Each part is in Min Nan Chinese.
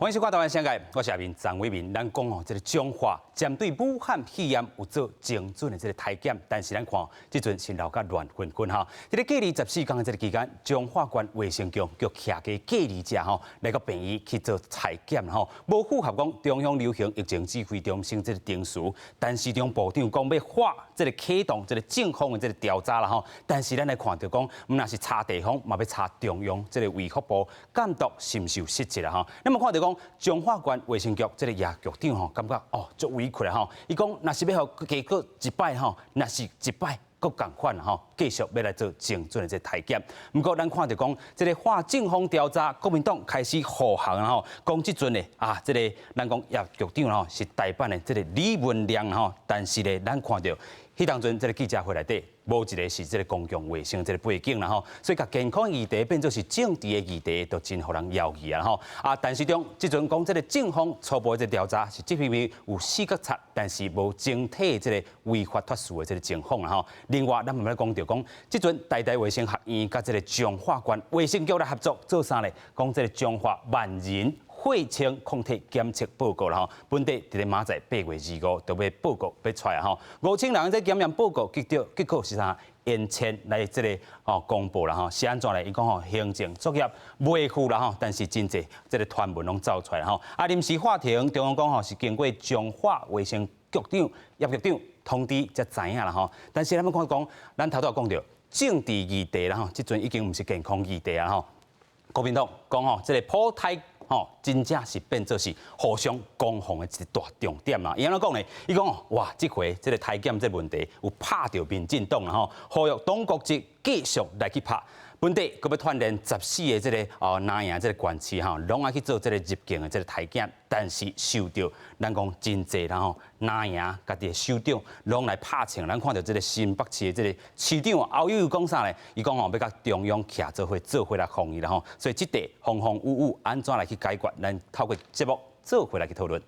歡迎收看《台灣聲界》，我是阿明張偉民。咱講哦，這個彰化針對武漢肺炎有做精準的這個篩檢，但是咱看這陣是鬧甲亂紛紛哈。這個隔離14天的這個期間，彰化縣衛生局叫徛家隔離者吼來到病院去做篩檢吼，無符合講中央流行疫情指揮中心這個程序，但是中部長講欲發這個啟動這個政風的這個調查啦吼。但是咱來看著講，毋但是查地方，嘛欲查中央這個衛福部監督是毋是有失職啦吼。那麼看著講，彰化縣衛生局這個葉局長吼，感覺哦足委屈啦吼。伊講，若是欲予加閣一擺吼，若是一擺閣仝款吼，繼續欲來做精準的這個篩檢。毋過咱看著講，這個發政風調查，國民黨開始護航吼，講這陣的啊，這個咱講葉局長吼是台辦的這個李文亮吼，但是咧，咱看著彼當陣這個記者會內底，無一個是這個公共衛生這個背景啦吼，所以共健康議題變做是政治的議題，都真予人猶疑啊吼。啊，陳時中這陣講這個政風初步的這個調查是這方面有死角賊，但是無整體這個違法脫序的這個情況啦吼。另外，咱嘛欲講著講，這陣台大衛生學院佮這個彰化縣衛生局來合作做啥咧？講這個彰化萬人血清抗體檢測報告啦吼，本地佇咧明仔載8月25就欲報告欲出來吼，5000人這檢驗報告結果是啥？延遲來這個哦公布啦吼，是按怎咧？伊講吼行政作業袂赴啦吼，但是真濟這個傳聞攏走出來吼。啊，臨時法庭中央講吼是經過彰化衛生局長葉局長通知才知影啦吼。但是咱們看講，咱頭拄仔講著政治議題啦吼，這陣已經毋是健康議題啊吼。國民黨講吼，這個普篩吼，真正是變做是互相攻防的一個大重點啦。伊按怎講呢？伊講哦，哇，這回這個篩檢這個問題有拍著民進黨啦吼，呼籲黨國籍繼續來去拍。本地閣欲串聯14個這個哦南營這個縣市吼，攏愛去做這個入境的這個篩檢，但是受著咱講真濟啦吼，南營家己的首長攏來拍槍，咱看著這個新北市的這個市長侯友宜講啥咧？伊講吼欲共中央徛做伙做伙來防疫啦吼，所以這塊風風雨雨按怎來去解決？咱透過節目做伙來去討論。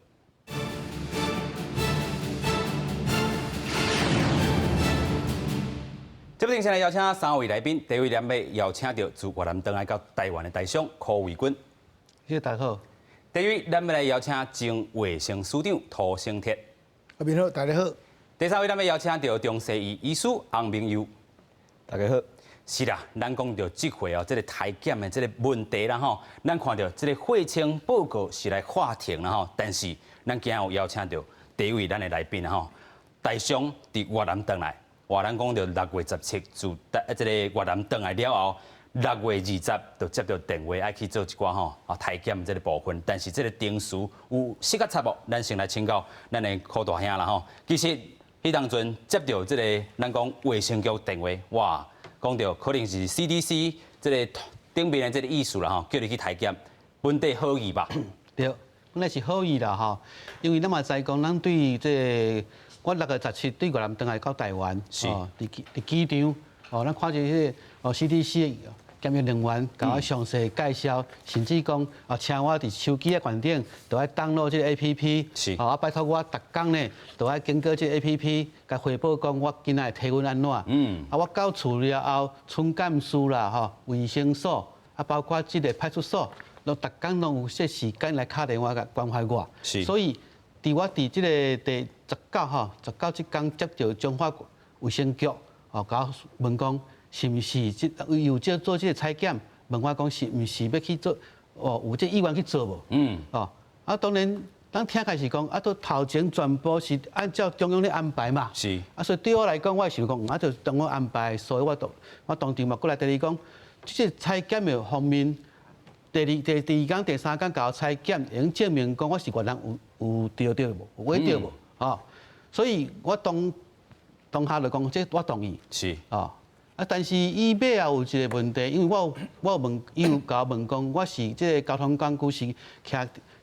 這邊先來邀請三位來賓，第一位咱欲邀請著自越南轉來到台灣的台商柯維軍。謝謝大家好。第二位，咱欲來邀請前衛生署長塗醒哲。阿明好，大家好。第三位，咱欲邀請著中西醫醫師洪明佑。大家好。是啦，咱講著這回哦，這個篩檢的這個問題啦吼，咱看著這個血清報告是來法庭啦吼，但是咱今日有邀請著第一位咱的來賓吼，台商佇越南轉來。哇！咱講著6月17自這個越南轉來了後，6月20就接著電話愛去做一寡吼啊篩檢這個部分，但是這個程序有失較差無？咱先來請教咱的柯大兄啦吼。其實彼當陣接著這個咱講衛生局電話，哇，講著可能是 CDC 這個頂面的這個意思啦吼，叫你去篩檢，本底好意吧？對，本來是好意啦吼，因為咱嘛知講，咱對這個。我6月17對越南轉來到台灣，哦，佇佇機場，哦，咱看著彼個哦 CDC 檢驗人員共我詳細介紹，甚至講哦，請我佇手機仔懸頂著愛 download 這個 APP，哦，啊拜託我逐工呢，著愛經過這個 APP 共回報講我今仔的體溫按怎，啊，我到厝了後，村幹事啦，吼，衛生所，啊，包括這個派出所，攏逐工攏有設時間來敲電話共關懷我，所以。佇我佇這個第十九吼，十九這工接著彰化衛生局吼，共我問講，是毋是這有這做這個採檢，問我講是毋是欲去做，哦，有這意願去做無？哦，啊，當然，咱聽開是講，啊，都頭前全部是按照中央咧安排嘛。啊，所以對我來講，我會想講，啊，就中央安排，所以我當我當場嘛過來第二講，這個採檢的方面。第二、第第二工、第三工共我採檢，會用證明講我是越南有有著著無，有著無？吼，所以我當當下就講，這我同意。哦，啊，但是伊尾仔有一個問題，因為我有我有問，伊有共我問講，我是這個交通工具是騎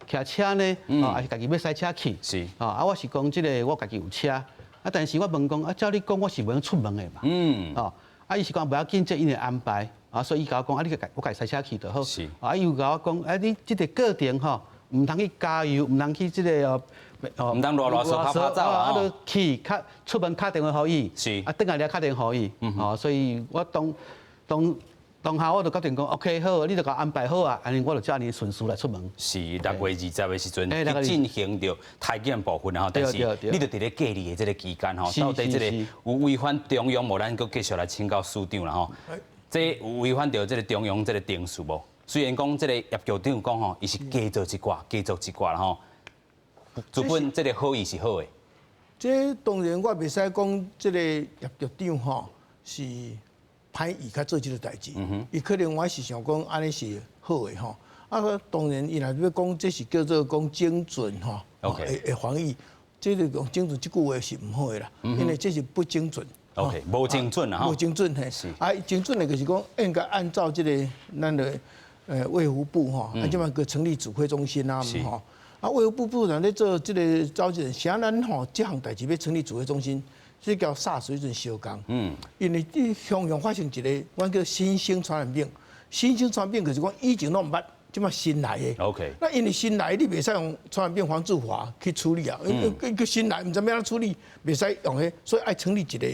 騎車呢，哦，還是家己欲駛車去？哦，啊，我是講這個我家己有車，啊，但是我問講，啊，照你講，我是袂用出門的嘛？哦，啊，伊是講無要緊，這𪜶會安排。啊，所以伊共我講，啊，你共我家己駛車去就好。啊，伊又共我講，啊，你這個過程吼，毋通去加油，毋通去這個哦，毋通囉囉嗦趴趴走啊，就去較出門敲電話予伊。啊，轉來了敲電話予伊。哦，所以我當當當下我就決定講，OK 好，你就共安排好啊，按呢我就照按呢順序來出門。是6月20的時陣去進行著篩檢部分吼，但是你就佇咧隔離的這個期間吼，到底這個有違反中央無？咱閣繼續來請教署長啦吼。這有違反著這個中央這個程序無？雖然講這個葉局長講吼，伊是加做一寡，加做一寡啦吼。主本這個好意是好的。這當然我袂使講這個葉局長吼是歹意較做這個代誌，伊可能我是想講按呢是好的吼。啊，當然伊若欲講這是叫做講精準吼，會防疫，這個講精準這句話是毋好的啦，因為這是不精準。 OK，無精準啊，無精準嘿。啊，精準的就是講應該按照這個咱的衛福部吼，啊，這擺閣成立指揮中心啊，吼。啊，衛福部部長咧做這個召集人，啥咱吼這項代誌欲成立指揮中心，這佮 SARS 時陣相仝。因為佇香港發生一個，阮叫新興傳染病。新興傳染病就是講以前攏毋捌，這擺新來的。 那因為新來，你袂使用傳染病防治法去處理啊。因為新來，毋知欲按怎處理，袂使用彼，所以愛成立一個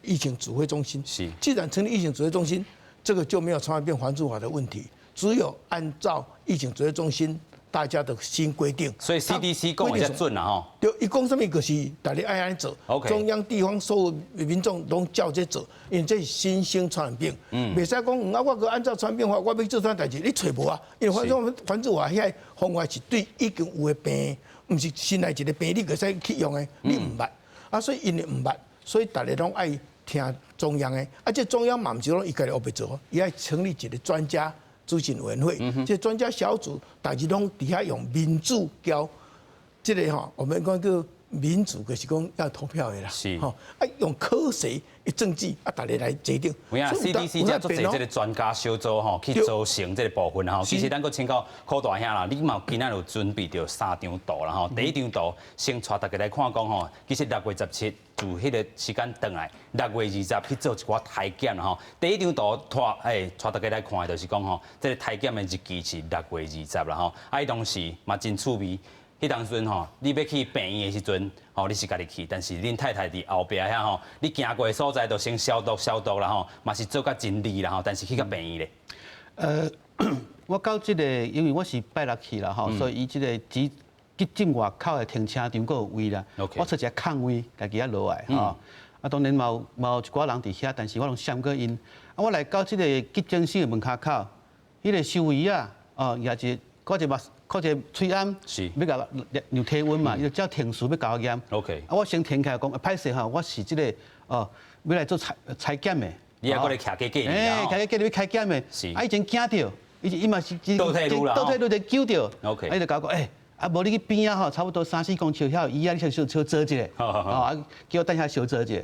疫情指揮中心。既然成立疫情指揮中心，這個就沒有傳染病防治法的問題，只有按照疫情指揮中心大家的新規定。所以 CDC 講的才準啦吼。對，伊講啥物就是大家愛按呢做。 中央地方所有民眾攏照這做，因為這是新興傳染病。袂使講啊，我閣按照傳染病法，我欲做啥代誌，你揣無啊？因為防治法遐方法是對已經有的病，毋是新來一個病，你會使去用的，你毋捌。啊，所以因為毋捌，所以大家攏愛聽中央的。啊，這中央嘛毋是講伊家己烏白做，伊愛成立一個專家諮詢委員會，這專家小組大家攏佇遐用民主交，這個吼，我們講叫民主，就是講要投票的啦。吼，啊用科學的證據啊，大家來決定。有影 CDC 才足濟這個專家小組吼，去組成這個部分吼。其實咱閣請教柯大兄啦，你嘛今仔有準備著三張圖啦吼。第一張圖先帶大家來看講吼，其實6月17自彼個時間轉來，6月20去做一寡篩檢吼。第一張圖帶帶大家來看的就是講吼，這個篩檢的日期是六月二十啦吼。啊，伊當時嘛真趣味。彼當陣吼，你欲去病院的時陣，吼，你是家己去，但是恁太太佇後壁遐吼，你行過的所在都先消毒消毒啦吼，嘛是做甲真利啦吼，但是去到病院咧。我到這個，因為我是拜六去啦吼，所以伊這個只急診外口的停車場閣有位啦。我揣一个空位，家己仔落來吼。啊，當然嘛有嘛有一寡人佇遐，但是我攏閃過𪜶。啊，我來到這個急診室的門跤口，彼個收位仔，哦，也是閣一個目，閣一個喙罨，欲共量體溫嘛，伊就照程序欲共我驗。 啊，我先停起來講，歹勢吼，我是這個哦，欲來做採採檢的。你還閣來徛家隔離啊？徛家隔離欲採檢的。啊，伊真驚著，伊伊嘛是倒退嚕啦。倒退嚕就救著。 啊，伊就共我講，欸，啊，無你去邊仔吼，差不多三四公尺遐有椅仔，你先小小坐一下。哦，啊，叫我等遐小坐一下。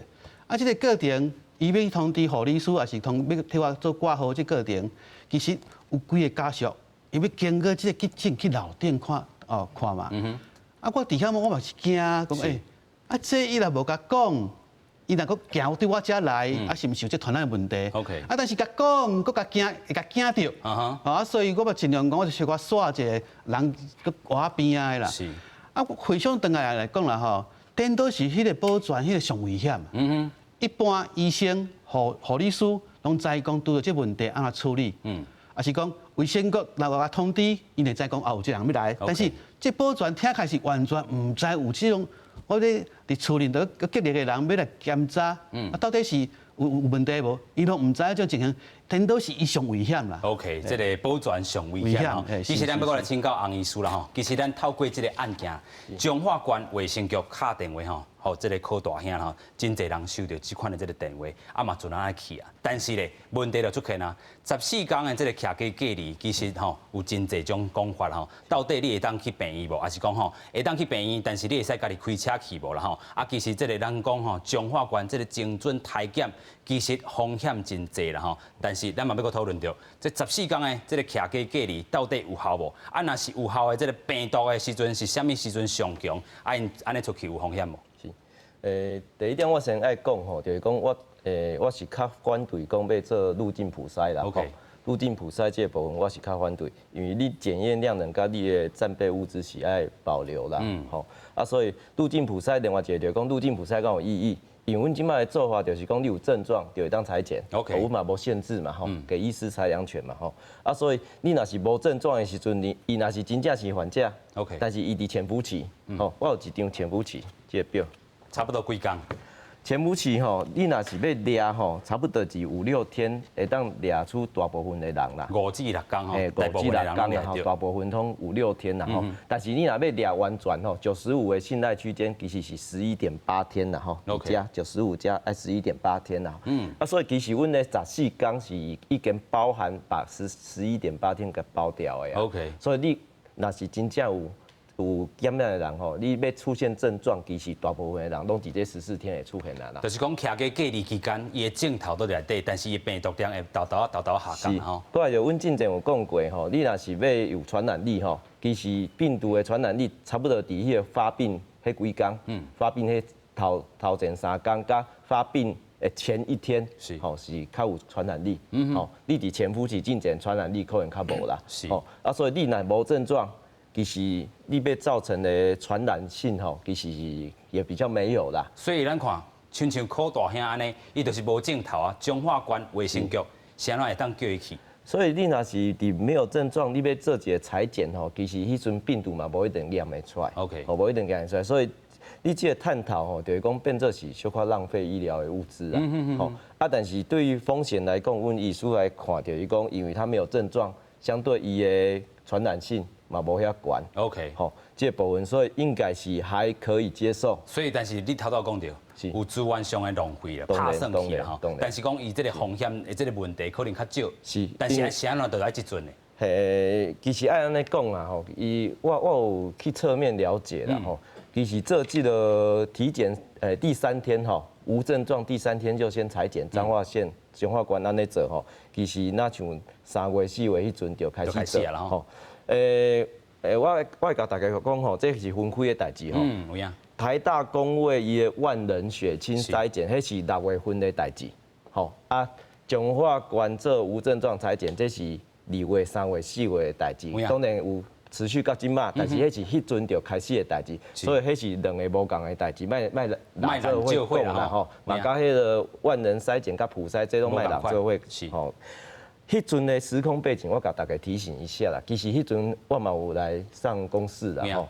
啊，這個過程，伊欲通知護理師，抑是通欲替我做掛號，這過程其實有幾个家屬。伊欲經過這個急診去樓頂看哦看嘛，啊我佇遐我嘛是驚，講欸，啊這伊若無共講，伊若閣行對我遮來，啊是毋是有這傳染的問題？ 啊但是共講，閣共驚，會共驚著，啊所以我嘛盡量講，我就小可煞一个人閣活邊仔的啦。啊回想轉來來講啦吼，顛倒是彼個保全彼個上危險。一般醫生、護護理師攏知講拄著這問題按怎處理。抑是講衛生局若有共通知，𪜶會知講哦有這人欲來。但是這保全聽起來是完全毋知有這種，我咧佇厝裡頭隔離的人欲來檢查，啊到底是有有問題無？伊攏毋知這種情形，顛倒是伊上危險啦。 OK，這個保全上危險吼。其實咱欲閣來請教洪醫師啦吼。其實咱透過這個案件，彰化縣衛生局敲電話吼，予這個柯大兄吼，真濟人收著這款的這個電話，啊嘛盡量愛去啊。但是咧，問題就出現啊，14工的這個徛家隔離，其實吼有真濟種講法吼。到底你會當去病院無？抑是講吼會當去病院，但是你會使家己開車去無啦吼？啊，其實這個咱講吼，彰化縣這個精準篩檢，其實風險真濟啦吼。但是咱嘛欲閣討論著，這十四工的這個徛家隔離到底有效無？啊，若是有效的，這個病毒的時陣是啥物時陣上強？啊，𪜶按呢出去有風險無？是，第一點我先愛講吼，就是講我我是較反對講欲做入境普篩啦。 入境普篩這個部分我是較反對，因為你檢驗量能佮你的戰備物資是愛保留啦。吼，啊，所以入境普篩另外一個就是講入境普篩敢有意義？因為阮這擺的做法就是講，你有症狀就會當採檢。 阮嘛無限制嘛吼，給醫師裁量權嘛吼。啊，所以你若是無症狀的時陣，你伊若是真正是患者 但是伊佇潛伏期，吼，我有一張潛伏期這個表，差不多幾工？潛伏期吼，你若是欲掠吼，差不多是五六天會當掠出大部分的人啦。5至6工吼， 5至6工啦吼，大部分攏五六天啦吼。但是你若欲掠完全吼，九十五的信賴區間其實是11.8天啦吼。加95加愛11.8天啦。啊，所以其實阮的十四工是已經包含把11.8天給包掉的。 所以你若是真正有感染的人吼，你欲出現症狀，其實大部分的人攏佇這14天會出現啊啦。就是講，徛過隔離期間，伊的症頭都佇內底，但是伊病毒量會沓沓沓沓下降吼。過來就阮之前有講過吼，你若是欲有傳染力吼，其實病毒的傳染力差不多佇彼個發病彼幾工，發病彼頭頭前3工，佮發病的前一天，吼是較有傳染力。吼，你佇潛伏期進前傳染力可能較無啦。吼，啊，所以你若無症狀，其實你欲造成的傳染性吼，其實也比較沒有啦。所以咱看，親像柯大兄按呢，伊就是無症頭啊，彰化縣衛生局啥怎會當叫伊去？所以你若是佇沒有症狀，你欲做一個採檢吼，其實彼陣病毒嘛無一定驗會出來。 吼，無一定驗會出來。所以你這個探討吼，就是講變做是小可浪費醫療的物資啊。吼，啊，但是對於風險來講，阮醫師來看，就是講，因為他沒有症狀，相對伊的傳染性嘛無遐懸。 吼，這個部分所以應該是還可以接受。所以，但是你頭拄講著，有資源上的浪費啦，拍算去啦吼。但是講伊這個風險的這個問題可能較少。但是是按怎就愛這陣的？嘿，其實愛按呢講啦吼，伊我有去側面了解啦吼。其實做這個體檢，第三天吼，無症狀第三天就先採檢，彰化縣彰化縣按呢做吼，其實若像3月4月彼陣就開始做吼。我會共大家講吼，這是分開的代誌吼。有影。台大公衛伊的萬人血清篩檢，彼是6月份的代誌。吼啊，彰化縣做無症狀採檢，這是2月、3月、4月的代誌。當然有持續到這馬，但是彼是彼陣就開始的代誌，所以彼是兩个無仝的代誌，莫莫摾做伙啦吼。嘛，佮彼个萬人篩檢佮普篩，這攏莫摾做伙。吼。彼陣的時空背景，我共大家提醒一下啦。其實彼陣我嘛有來上公視啦吼。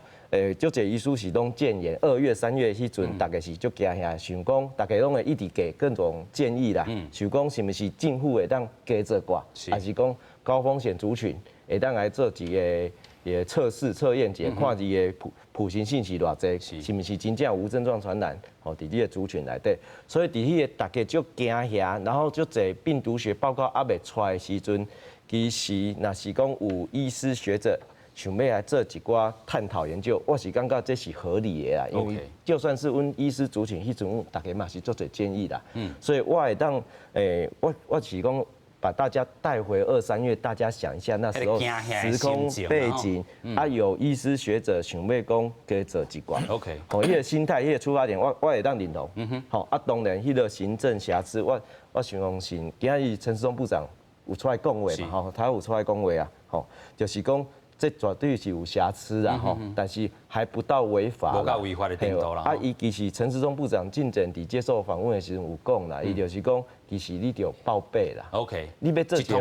足濟醫師是攏建言，2月、3月彼陣，大家是足驚嚇，想講大家攏會一直給各種建議啦。想講是毋是政府會當加做寡，還是講高風險族群會當來做一个一个測試測驗者，看伊的普行性是偌濟，是毋是真正無症狀傳染？吼，佇這个族群內底，所以佇彼个大家足驚嚇，然後足濟病毒學報告猶未出來的時陣，其實若是講有醫師學者想欲來做一寡探討研究，我是感覺這是合理的啦，因為就算是阮醫師族群彼陣，大家嘛是足濟建議啦。所以我會當，我是講把大家帶回二三月，大家想一下那時候時空背景，啊，有醫師學者想欲講加做一寡。 吼，彼个心態，彼个出發點，我會當認同。吼，啊，當然，彼个行政瑕疵，我相信今日陳時中部長有出來講話嘛，吼，他有出來講話啊，吼，就是講這絕對是有瑕疵啊，吼，但是還不到違法。無到違法的程度啦。啊，伊其實陳時中部長進前佇接受訪問的時陣有講啦，伊就是講，其實你著報備啦。 你欲做一個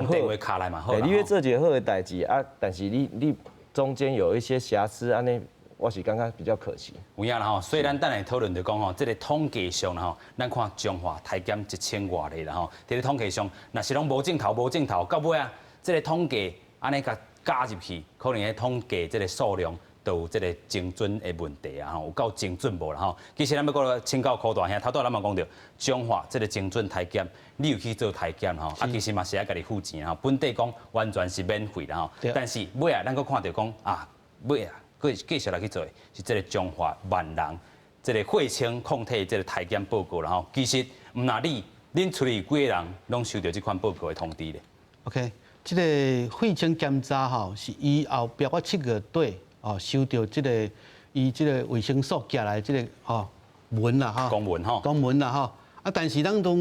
好，你欲做一個好的代誌啊，但是你中間有一些瑕疵，按呢，我是感覺比較可惜。有影啦吼，所以咱等下討論就講吼，這个統計上啦吼，咱看彰化篩檢一千外例啦吼，佇咧統計上，若是攏無症頭無症頭，到尾啊，這个統計按呢共加入去，可能咧統計這个數量都有這个精準的問題啊吼，有夠精準無啦吼？其實咱欲閣請教柯大兄，頭拄仔咱嘛講著彰化這个精準篩檢，你有去做篩檢吼？啊，其實嘛是愛家己付錢吼，本底講完全是免費啦吼。但是尾仔咱閣看著講啊，尾仔閣繼續來去做的是這个彰化萬人這个血清抗體這个篩檢報告啦吼。其實毋若你，恁厝裡有幾個人攏收著這款報告的通知咧？ OK，這个血清檢查吼，是伊後壁我7月底哦收著這个伊這个衛生所寄來這个吼文啦吼，公文吼，公文啦吼。啊，但是咱當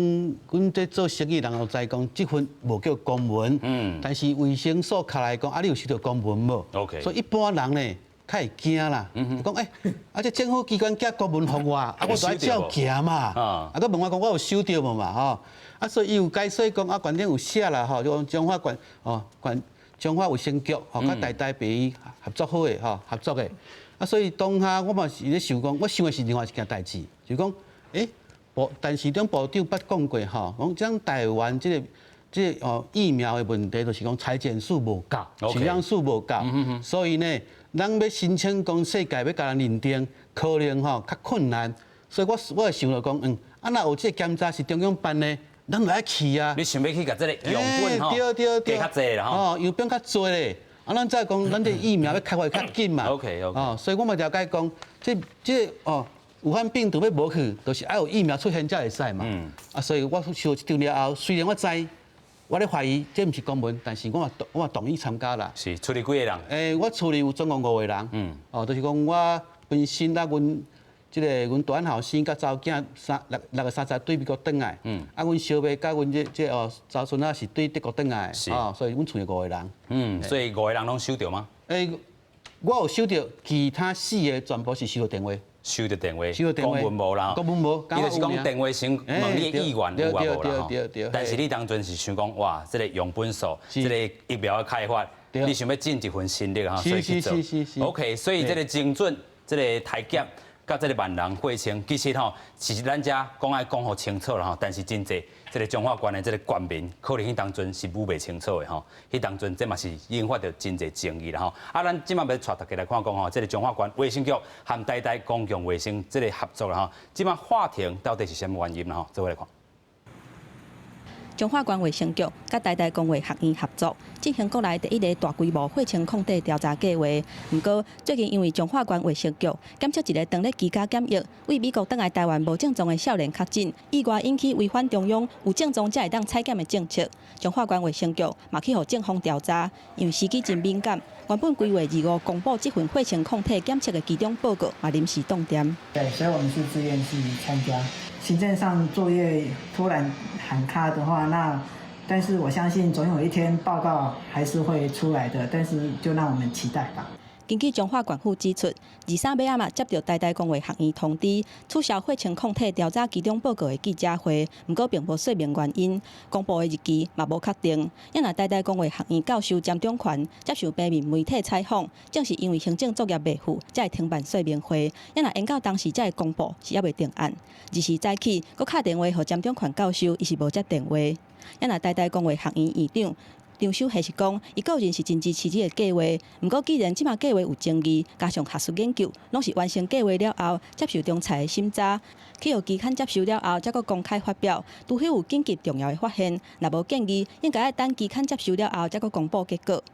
阮這做生意人就知講，這份無叫公文。但是衛生所敲來講，啊，你有收著公文無？所以一般人呢，較會驚啦，講欸，啊這政府機關寄公文予我，啊我就愛照行嘛，啊閣問我講我有收著無嘛吼，啊所以伊有解說講啊，縣頂有寫啦吼，就講彰化縣哦縣彰化衛生局吼，佮台大病院合作好的吼，合作的，啊所以當下我嘛是咧想講，我想的是另外一件代誌，就講欸部陳時中部長捌講過吼，講將台灣這個哦疫苗的問題，就是講採檢數無夠，取樣數無夠，所以呢，咱欲申請講世界欲共咱認定，可能吼較困難，所以我我會想著講，啊若有這個檢查是中央辦的，咱就愛去啊。你想欲去共這個樣本吼，加較濟啦吼。哦，樣本較濟咧，啊，咱再講，咱這疫苗欲開發較緊嘛。 哦，所以我嘛了解講，這哦，武漢病毒欲無去，就是愛有疫苗出現才會使嘛。啊，所以我收這張了後，雖然我知。我咧懷疑這毋是公文，但是我嘛同意參加啦。是，厝裡幾個人？我厝裡有總共五個人。哦，就是講我本身啊，阮這個阮大漢後生佮查某囝三六六月三十對美國轉來。啊，阮小妹佮阮這哦查孫仔是對德國轉來。哦，所以阮厝裡五個人。所以五個人攏收著嗎？我有收著，其他四個全部是收著電話。收著電話，收著電話，公文無啦，公文無，伊就是講電話先問你的意願有啊無啦吼。但是你當陣是想講，哇，這個樣本數，這個疫苗的開發，你想欲盡一份心力哈，所以去做。OK，所以這個精準，這個篩檢，佮這個萬人血清，其實吼，是咱遮講愛講予清楚啦吼，但是真濟這個彰化縣的這個縣民，可能彼當陣是無袂清楚的吼，彼當陣這嘛是引發著真濟爭議啦吼。啊，咱這馬欲帶大家來看講吼，這個彰化縣衛生局和台大公共衛生這個合作啦吼，這馬喊停到底是啥物原因啦吼？做伙來看。彰化縣衛生局佮台大公衛學院合作，進行國內第一个大規模血清抗體調查計劃。毋過最近因為彰化縣衛生局檢測一个當咧居家檢疫，對美國轉來台灣無症狀的少年確診，意外引起違反中央有症狀才會當採檢的政策。彰化縣衛生局嘛去予政方調查，因為時機真敏感，原本規劃25公布這份血清抗體檢測的期中報告嘛臨時凍定。對，所以我們是自願去參加。行政上作業突然喊卡的話，那但是我相信總有一天報告還是會出來的，但是就讓我們期待吧。根據彰化縣府指出，23尾仔嘛接著台大公衛學院通知，取消血清抗體調查期中報告的記者會，毋過並無說明原因，公布的日期嘛無確定。也若台大公衛學院教授詹長權接受平面媒體採訪，正是因為行政作業袂赴，才會停辦說明會。也若延到當時才會公布，是猶未定案。24早起，閣敲電話予詹長權教授，伊是無接電話。也若台大公衛學院院長張守羲是講，伊個人是真支持這个計劃，毋過既然這馬計劃有爭議，加上學術研究攏是完成計劃了後，接受仲裁的審查，去予期刊接受了後，才閣公開發表。除非有緊急重要的發現，若無建議，應該愛等期刊接受了後，才閣公布結果。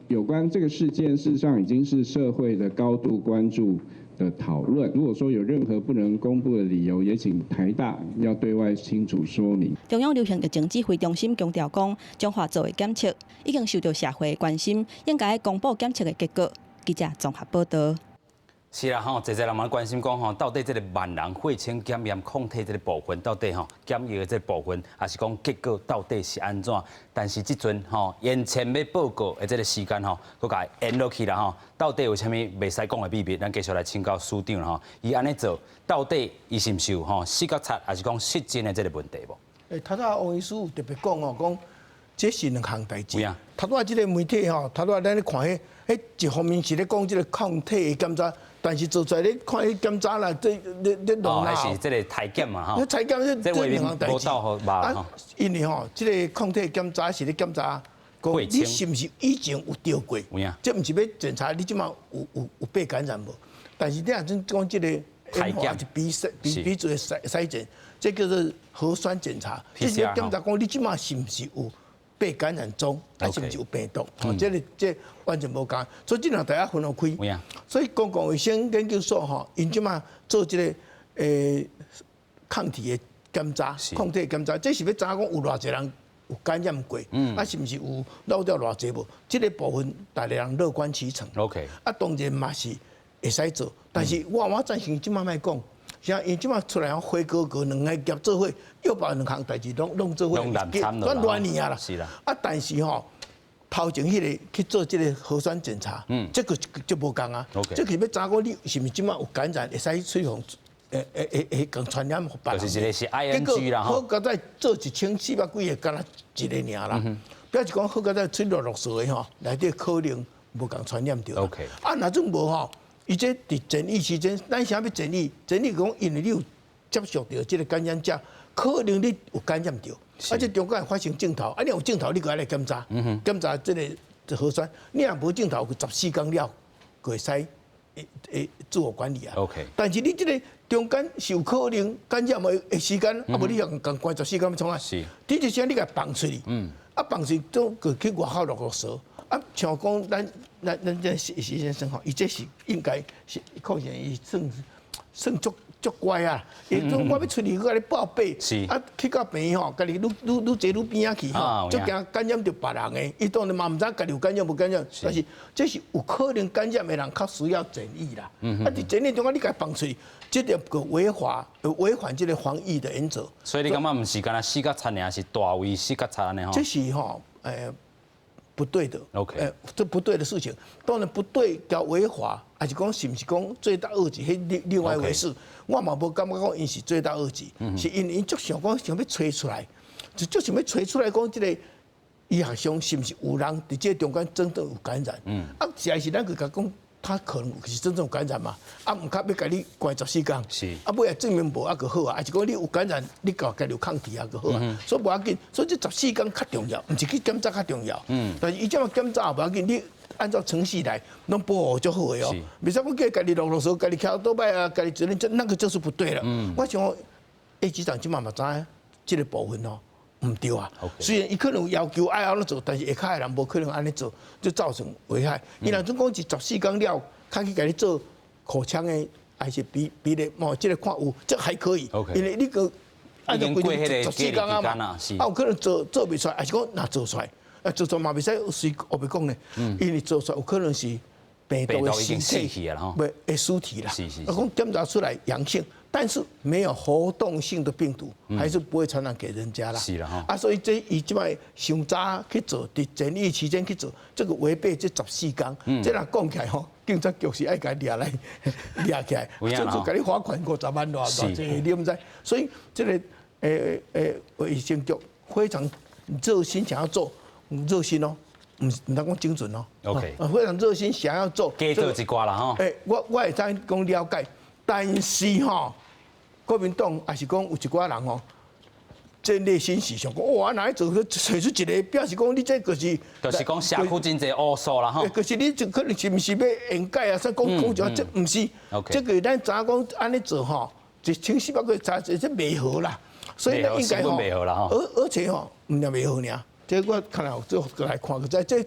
有關這個事件，事實上已經是社會的高度關注的討論。如果說有任何不能公布的理由，也請台大要對外清楚說明。中央流行疫情指揮中心強調講，彰化做的檢測已經受到社會關心，應該公布檢測的結果。記者綜合報道。是啦吼，濟濟人嘛關心講吼，到底這个萬人血清檢驗抗體這个部分，到底吼檢驗的這个部分，抑是講結果到底是按怎？但是這陣吼延簽欲報告的這个時間吼，閣共延落去啦吼，到底有啥物袂使講的秘密？咱繼續來請教署長吼，伊按呢做，到底伊是毋是有吼失覺察，抑是講失真的這个問題無？頭拄仔王醫師有特別講哦，講這是兩項代誌。頭拄仔這个媒體吼，頭拄仔咱咧看彼，彼一方面是咧講這个抗體的檢查。但是做出來你看彼檢查啦，這咧弄啦，還是這个篩檢嘛吼？篩檢這兩項代誌。啊，因為吼，這个抗體檢查是咧檢查，講你是毋是以前有著過？這毋是欲檢查你這馬有被感染無？但是你若真講這个篩檢是鼻子的篩檢，這叫做核酸檢查，這是檢查講你這馬是毋是有被感染中，還是毋是有病毒？吼，這个這完全無仝，所以這兩大家分予開。所以公共衛生研究所吼，𪜶這馬做這个抗體的檢查，抗體檢查，這是欲知影講有偌濟人有感染過，啊是毋是有漏掉偌濟無？這个部分逐个人樂觀其成。 啊，當然嘛是會使做，但是我贊成這馬莫講。像𪜶這馬出來火鍋鍋兩个夾做伙，又把兩項代誌攏做伙，攏亂去啊啦。啊，但是吼，頭前彼个去做這个核酸檢查，這個就無仝啊。這個是欲知影講你是毋是這擺有感染，會使吹予會共傳染予別人。就是一個是 ING 啦。好佳哉做1400幾個，敢若一個爾啦。表示講好佳哉出落落數的吼，內底可能無共傳染著。啊，若準無吼，伊這佇檢疫期間，咱啥欲檢疫？檢疫講因為你有接觸著這个感染者，可能你有感染著。啊，這中間會發生症頭，啊，你有症頭，你閣愛來檢查，檢查這个核酸。你若無症頭，14天了，就會使會自我管理啊。但是你這个中間是有可能感染的時間，啊，無你予共關14天欲創啥？這個時你共放出去，啊，放出去總去外口落落趖。啊，像講咱這徐先生吼，伊這是應該是可能伊算算足足乖啊！伊講我欲出去，閣共你報備，啊，去到病院吼，家己愈愈愈坐愈邊仔去吼，足驚感染著別人的。伊當然嘛毋知家己有感染無感染，但是這是有可能感染的人較需要檢疫啦。啊，佇檢疫中間你共伊放出去，這個違法違反這个防疫的原則。所以你感覺毋是干焦四加七爾，是大圍四加七按呢吼？這是吼，不對的。這不對的事情，當然不對，叫違法，還是講是毋是講罪大惡極？彼另外一回事。我嘛無感覺講𪜶是罪大惡極，是因為𪜶足想講想欲揣出來，就足想欲揣出來講這个醫學上是毋是有人佇這个中間真正有感染？啊，實在是咱去共講，他可能是真正有感染嘛？啊，毋較欲共你關14天，啊，尾仔證明無啊，閣好啊，還是講你有感染，你家己有抗體啊，閣好啊。所以無要緊，所以這14天較重要，毋是去檢查較重要。但是伊這麼檢查也無要緊，你按照程序來，攏保護足好的哦。袂使講叫家己落落趖，家己騎倒擺啊，家己責任，這那個就是不對了。我想 A 局長這擺嘛知影這个部分哦，毋對啊。雖然伊可能有要求愛按呢做，但是下跤的人無可能按呢做，就造成危害。伊若準講是14天了，較去共你做口腔的，還是鼻鼻的，哦，這个看有，這還可以。因為你閣按照規定14天啊嘛，啊有可能做袂出來，還是講若做出來，啊做出來嘛袂使隨烏白講呢，因為做出來有可能是病毒的死體，袂會死體啦。啊講檢查出來陽性，但是沒有活動性的病毒，還是不會傳染給人家啦。是啦吼。啊，所以這伊這擺傷早去做，佇檢疫期間去做，這個違背這14天。這若講起來吼，警察局是愛共掠來掠起來，甚至共你罰款50萬偌偌濟，你毋知。所以這个衛生局非常熱心想要做，熱心哦，毋通講精準哦。 非常熱心想要做。加做一寡啦吼。我會當講了解，但是吼，國民黨也是講有一寡人吼，戰略性是想講，哇，若去做揣出一个，表示講你這就是，就是講社區真濟烏數啦吼。可是你這可能是毋是欲掩蓋啊？啥講講這毋是，這個咱知影講按呢做吼，1400個查這袂合啦，所以應該吼，而且吼，毋但袂合爾，這我看來做過來看，閣知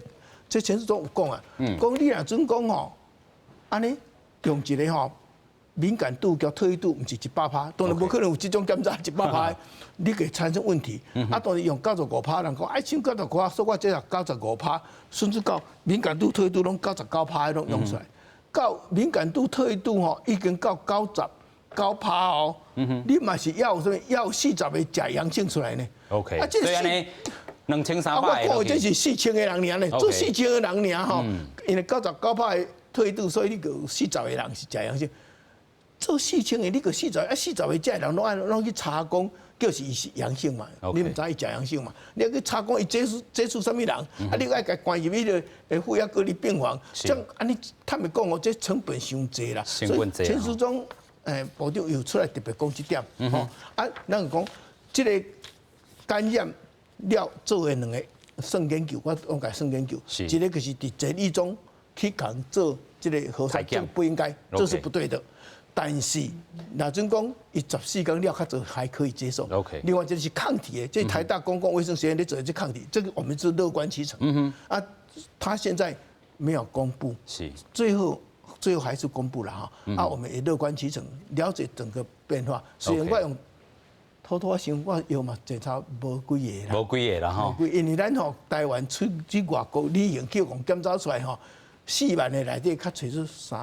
這陳時中有講啊，講你若準講吼，按呢用一个吼。敏感度佮特異度毋是100%，當然無可能有這種檢查100%，你會產生問題。啊，當然用95%，人講哎，像95，說我這95%，甚至到敏感度、特異度攏99%攏用出來。到敏感度、特異度吼，已經到99%哦。你嘛是要啥物？要40個假陽性出來呢？OK。啊，這是2300。我看這是4000個人爾呢，做4000個人爾吼，因為99%的特異度，所以你有40個人是假陽性。做4000個，你閣40啊，40個這人攏愛攏去查講，就是伊是陽性嘛？你毋知伊假陽性嘛？你愛去查講伊接觸啥物人？啊，你愛共關入彼个負壓隔離病房，這樣按呢坦白講哦，這成本傷濟啦。成本濟。陳時中部長又出來特別講這點，吼啊，咱講這个感染了做的兩个算研究，我講共算研究，一个就是佇檢疫中去共做這个核酸，這不應該，這是不對的。但是，若準講伊14天了較早還可以接受。另外就是抗體的，這台大公共衛生學院咧做的這抗體，這個我們是樂觀其成。啊，他現在沒有公布。最後還是公布了哈。啊，我們也樂觀其成，了解整個變化。雖然我用偷偷想，我藥嘛檢查無幾个啦。無幾个啦吼。因為咱吼台灣出去外國旅行，去予檢查出來吼。4萬个內底，較揣出三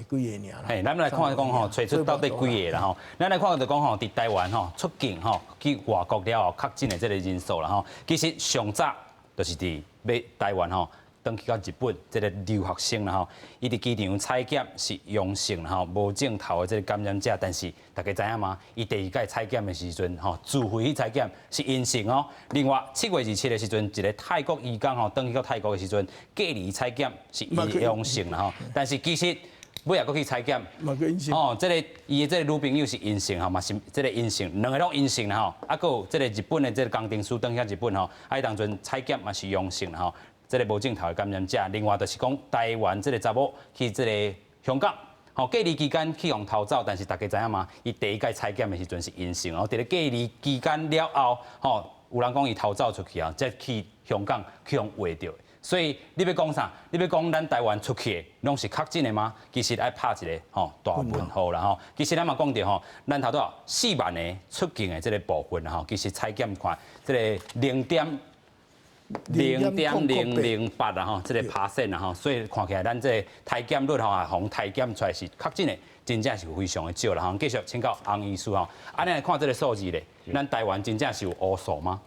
個幾个爾啦。嘿，咱來看講吼，揣出到底幾个啦吼。咱來看就講吼，佇台灣吼出境吼去外國了後確診的這个人數啦吼，其實上早就是佇欲台灣吼，轉去到日本這个留學生啦吼，伊佇機場採檢是陽性啦吼，無症頭的這个感染者，但是大家知影嗎？伊第二擺採檢的時陣吼，自費去採檢是陰性哦。另外7月27的時陣，一个泰國移工吼，轉去到泰國的時陣，隔離採檢是陽性啦吼，但是其實尾仔閣去採檢，哦，這个伊的這个女朋友是陰性吼，嘛是這个陰性，兩个攏陰性啦吼。啊，閣有這个日本的這个工程師轉去日本吼，啊，伊當陣採檢嘛是陽性啦吼。這个無症頭的感染者，另外就是講台灣這个查某去這个香港，吼，隔離期間去予偷走，但是大家知影嗎？伊第一擺採檢的時陣是陰性，哦，佇咧隔離期間了後，吼，有人講伊偷走出去啊，再去香港去予穢著。所以你欲講啥？你欲講咱台灣出去的攏是確診的嗎？其實愛拍一个吼大問號啦吼。其實咱嘛講著吼，咱頭拄4萬个出境的這个部分吼，其實採檢看這个0.0008啦吼，這个 percent 啦吼，所以看起來咱這个篩檢率吼，予篩檢出來是確診的，真正是非常的少啦吼。繼續請教洪醫師吼，按呢來看這个數字咧，咱台灣真正是有烏數嗎？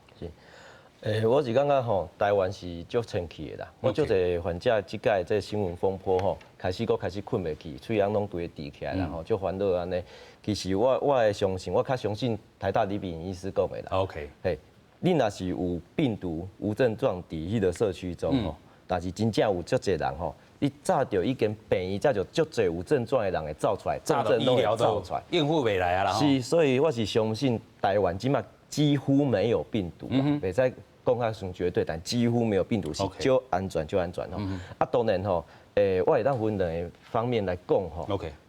是，我是感覺吼，台灣是足清氣的啦。我足濟患者這擺這新聞風波吼，開始閣開始睏袂去，喙癢攏規个直起來啦吼，足煩惱按呢。其實我會相信，我較相信台大李秉穎醫師講的啦。 嘿。你若是有病毒無症狀佇彼个社區中吼，但是真正有足濟人吼，你早就已經病院早就足濟有症狀的人會走出來，重症都會走出來，應付袂來啊啦。是，所以我是相信台灣這馬幾乎沒有病毒，袂使講較傷絕對，但幾乎沒有病毒是足安全，足安全吼。啊，當然吼，我會當分兩个方面來講吼，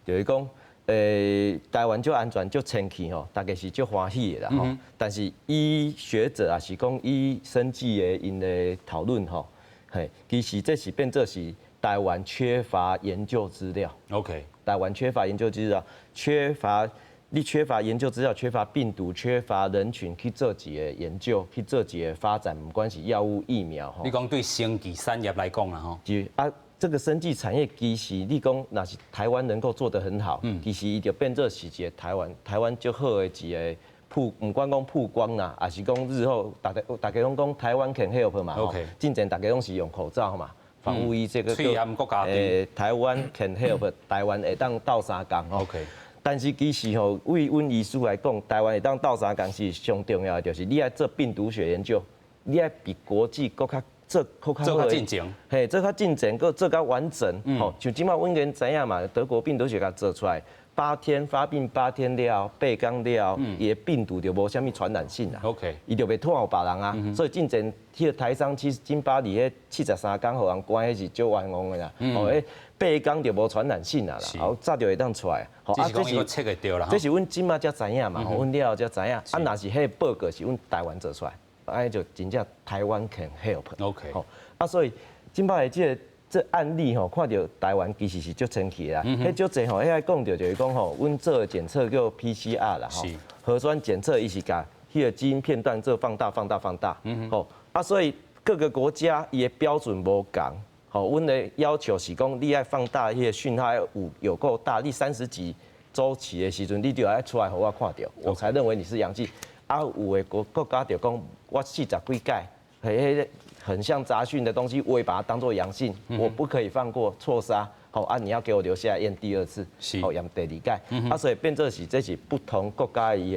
就是講。台灣足安全、足清氣吼，大家是足歡喜的啦吼。但是以學者啊，是講以生技的𪜶的討論吼，嘿，其實這是變做是台灣缺乏研究資料。 台灣缺乏研究資料，缺乏你缺乏研究資料，缺乏病毒，缺乏人群去做一个研究，去做一个發展，毋管是藥物、疫苗吼。你講對生技產業來講啦吼。是啊。這個生技產業其實你講，若是台灣能夠做得很好，其實伊就變做是一个台灣足好的一个曝，毋管講曝光啦，抑是講日後大家大家攏講台灣 can help 嘛，進前大家攏是用口罩嘛，防護衣這個。國家台灣 can help，台灣會當鬥相共吼。 但是其實吼，對阮醫師來講，台灣會當鬥相共是上重要的，就是你愛做病毒學研究，你愛比國際閣較。做閣較進前，嘿，做較進前，閣做較完整，吼，像這馬阮已經知影嘛，德國病毒學共做出來，八天發病八天了，八工了，伊的病毒就無啥物傳染性啦。 伊就袂傳予別人啊。所以進前彼个台商去金巴里彼73工予人關，彼是足冤枉的啦。哦，彼八工就無傳染性啊啦，好早就會當出來。啊，這是測會著啦。這是阮這馬才知影嘛，阮了後才知影。啊，若是彼个報告是阮台灣做出來。按呢就真正台灣 can help。 吼，啊，所以這擺的這个這案例吼，看著台灣其實是足清氣的啦。彼足濟吼，彼个講著就是講吼，阮做的檢測叫 PCR 啦，吼，核酸檢測伊是共彼个基因片段做放大、放大、放大。吼，啊，所以各个國家伊的標準無仝，吼，阮的要求是講你愛放大彼个訊號有夠大，你30幾週期的時陣，你就愛出來予我看著，我才認為你是陽性。啊，有的國家就講，我40幾擺，彼个很像雜訊的東西，我也把它當做陽性，我不可以放過錯殺。好啊，你要給我留下來驗第二次，好驗第二擺。啊，所以變做是這是不同國家伊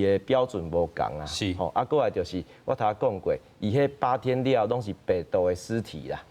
的標準無仝啊。好啊，過來就是我頭先講過，伊彼八天了攏是病毒的屍體啦。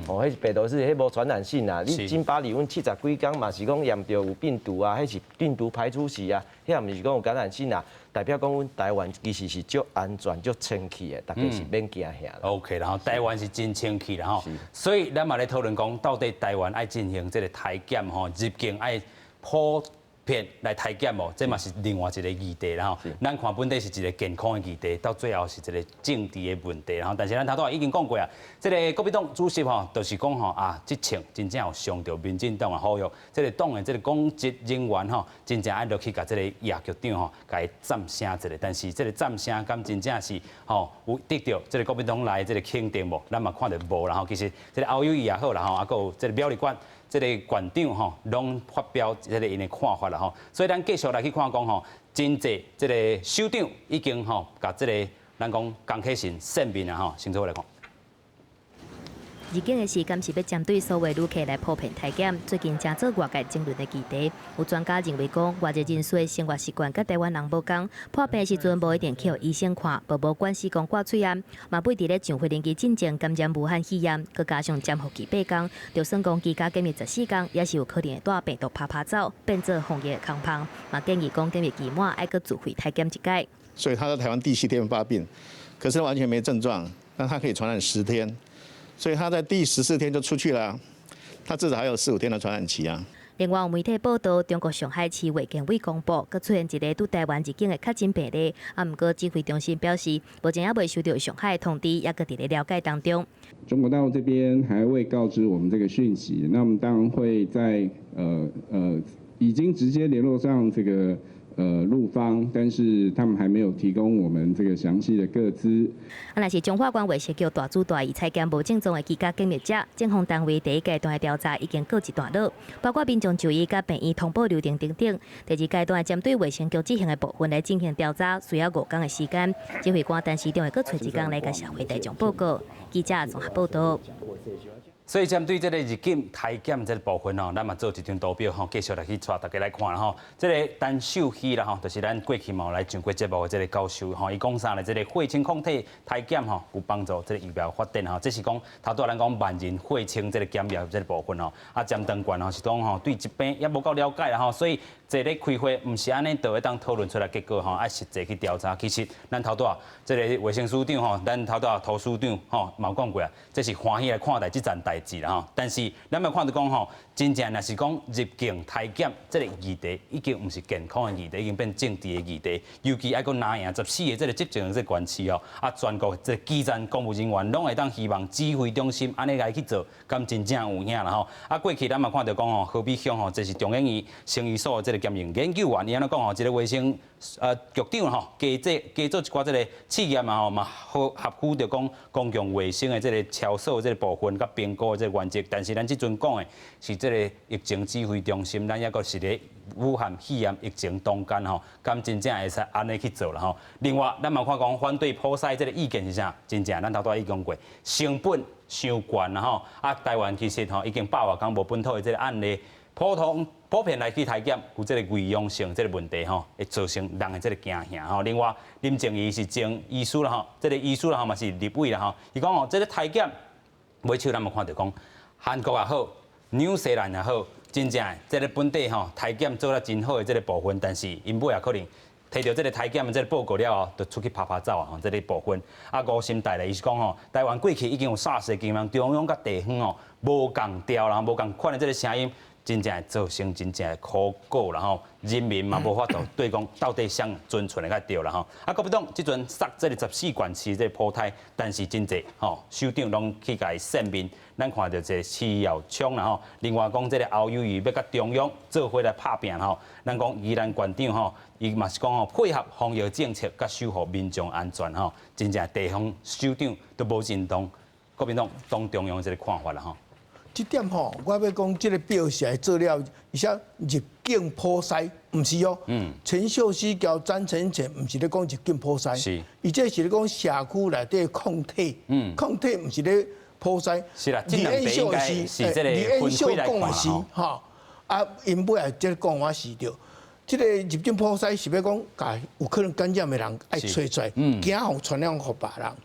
哦，彼是病毒屍體，彼無傳染性啊。你金巴里阮70幾工嘛是講驗著有病毒啊，彼是病毒排出時啊，彼也毋是講有感染性啊。代表講阮台灣其實是足安全、足清氣的，大家是免驚嚇啦。 OK，然後台灣是真清氣啦吼，所以咱嘛咧討論講，到底台灣愛進行這个篩檢吼，入境愛普遍來篩檢無？這嘛是另外一个議題啦吼。咱看本底是一个健康的議題，到最後是一个政治的問題啦吼。但是咱頭拄已經講過啊，這个國民黨主席吼，就是講吼啊，這槍真正有傷著民進黨的呼籲，這个黨的這个公職人員吼，真正愛落去共這个葉局長吼，共伊讚聲一下。但是這个讚聲敢真正是吼有得著這个國民黨內這个肯定無？咱嘛看著無啦吼。其實這个侯友宜也好啦吼，啊，閣有這个苗栗縣這个縣長吼，攏發表這个𪜶的看法啦吼。所以咱繼續來去看講吼，真濟這个首長已經吼，共這个咱講江啟臣見面啊吼，先做來看。入境的時間是欲針對所有旅客來普遍篩檢，最近成做外界爭論的議題。有專家認為講，外籍人士的生活習慣佮台灣人無仝，破病的時陣無一定去予醫生看，無關係講掛喙罨，嘛會佇咧上飛行機進前感染武漢肺炎，閣加上潛伏期8天，就算講居家檢疫14天，也是有可能會帶病毒趴趴走，變做防疫的空縫。嘛建議講檢疫期滿愛閣自費篩檢一擺。所以他在台灣第七天發病，可是完全沒症狀，那他可以傳染10天，所以他在第14天就出去了，他至少還有四五天的傳染期啊。另外，有媒體報道，中國上海市衛健委公布，閣出現一个佇台灣入境的確診病例。啊，毋過指揮中心表示，目前猶未收到上海的通知，猶閣佇咧了解當中。中國大陸這邊還未告知我們這個訊息，那我們當然會在已經直接聯絡上這個陸方，但是他們還沒有提供我們這個詳細的個資。啊，若是彰化縣衛生局大主大意採檢無症狀的居家檢疫者，政府單位第一階段的調查已經告一段落，包括民眾就醫佮病院通報流程等等。第二階段針對衛生局執行的部分來進行調查，需要5天的時間。指揮官陳時中會閣揣一工來共社會大眾報告。記者綜合報道。所以針對這个入境篩檢這个部分吼，咱嘛做一張圖表吼，繼續來去帶大家來看啦吼。這个陳秀熙啦吼，就是咱過去嘛來上過節目的這个教授吼，伊講啥咧？這个血清抗體篩檢吼，有幫助這个疫苗發展吼。這是講頭拄仔咱講萬人血清這个檢驗這个部分吼。啊，詹長權吼是講吼對這邊也無夠了解啦吼，所以坐咧開會毋是按呢就會當討論出來結果吼，愛實際去調查。其實咱頭拄仔這个衛生署長吼，咱頭拄仔涂署長吼嘛有講過啊，這是歡喜來看待這件代誌啦吼。但是咱欲看著講吼，真正若是講入境篩檢這个議題，已經毋是健康的議題，已經變政治的議題。尤其愛閣拿贏14個這个執政的這個縣市哦，啊，全國這個基層公務人員攏會當希望指揮中心按呢來去做，敢真正有影啦吼。啊，過去咱嘛看著講吼，何美鄉吼，這是中研院生醫所的這個兼任研究員，伊按呢講吼，這個衛生局長吼，加做加做一寡這个試驗嘛吼，嘛合合乎著講公共衛生的這个超數的這个部分佮評估的這个原則。但是咱這陣講的是這个疫情指揮中心，咱猶閣是咧武漢肺炎疫情當間吼，敢真正會使按呢去做啦吼。另外，咱嘛看講反對普篩這个意見是啥？真正咱頭拄仔已講過，成本傷懸啦吼。啊，台灣其實吼已經百外工無本土的這个案例。普通普遍來去篩檢，有這个偽陽性這个問題吼，會造成人的這个驚嚇吼。另外，林靜儀是前醫師啦吼，這个醫師啦吼嘛是立委啦吼，伊講吼，這个篩檢，尾手咱嘛看著講，韓國也好，紐西蘭也好，真正這个本地吼篩檢做得真好的這个部分，但是𪜶尾也可能提著這个篩檢的這个報告了後，就出去趴趴走啊！吼，這个部分啊，吳心岱咧，伊是講吼，台灣過去已經有 SARS 的經驗，中央佮地方吼無仝調啦，無仝款的這个聲音。真正會造成真正的苦果啦吼，人民嘛無法度對講到底啥準存會較對啦吼。啊，國民黨這陣殺這个14縣市這个普篩，但是真濟吼，首長攏去共伊扇面，咱看著這個徐耀昌啦吼，另外講這个侯友宜欲佮中央做伙來拍拚吼，咱講宜蘭縣長吼，伊嘛是講吼配合防疫政策，佮守護民眾安全吼，真正地方首長都無認同國民黨黨中央這个看法啦吼。這點吼，我欲講，這个表是來做了，而且入境普篩，毋是哦。陳秀熙佮詹成全，毋是咧講入境普篩，伊這是咧講社區內底抗體。抗體毋是咧普篩。是啦，李彦秀是這个分開來看吼。啊，𪜶尾也這个講法是對。這个入境普篩是欲講，共有可能感染的人愛揣出來，驚予傳染予別人。啊，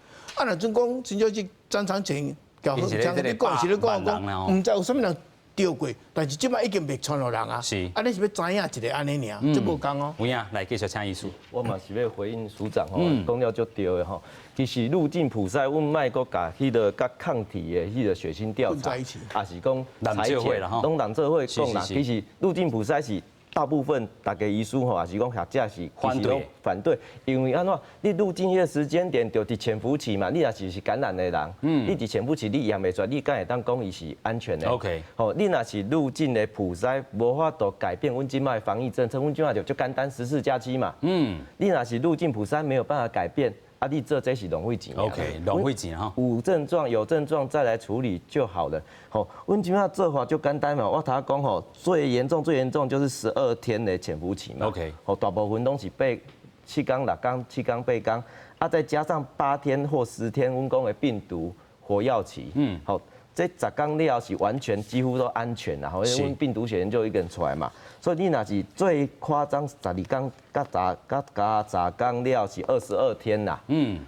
若準講陳秀熙、詹長全。講你講是咧講講，毋知有啥物人著過，但是這擺已經袂傳予人啊。啊，你是欲知影一个按呢爾，這無仝哦。有影，來繼續請醫師。我嘛是欲回應署長吼，講了足對的吼。其實入境普篩，阮莫閣共彼个佮抗體的彼个血清調查，也是講採檢，攏人做伙講啦。其實入境普篩是大部分逐家醫師吼，也是講學者是反對反對，因為按怎？你入境彼个時間點就佇潛伏期嘛，你若是感染的人，你佇潛伏期你驗袂出來，你敢會當講伊是安全的？ 吼，你若是入境的普篩，無法度改變阮這擺防疫政策，阮這擺就足簡單，14加7嘛。你若是入境普篩沒有辦法改變，啊，你做這是浪費錢。 OK，浪費錢哈。有症狀有症狀再來處理就好了。吼，阮這擺做法就簡單嘛。我頭先講吼，最嚴重最嚴重就是12天的潛伏期嘛。 吼，大部分攏是8、7天、6天、7天、8天，啊，再加上8天或10天，阮講的病毒活躍期。好，這十工了後是完全幾乎都安全啦，吼，因為病毒學研究一個人出來嘛，所以你若是最誇張12工佮十佮加十工了是22天啦，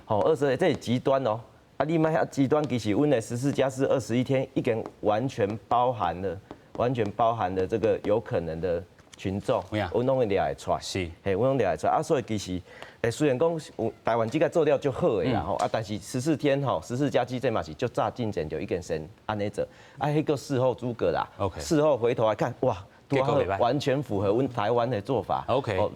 吼，22，這是極端哦。啊，你莫遐極端，其實阮的14加421天已經完全包含了，完全包含了這個有可能的群眾，阮攏會掠會出來，嘿，阮攏掠會出來。啊，所以其實，雖然講有台灣這個做了足好的啦吼，啊，但是十四天吼，14加7這嘛是足早進前就已經先按呢做，啊，彼個事後諸葛啦事後回頭來看，哇，完全符合阮台灣的做法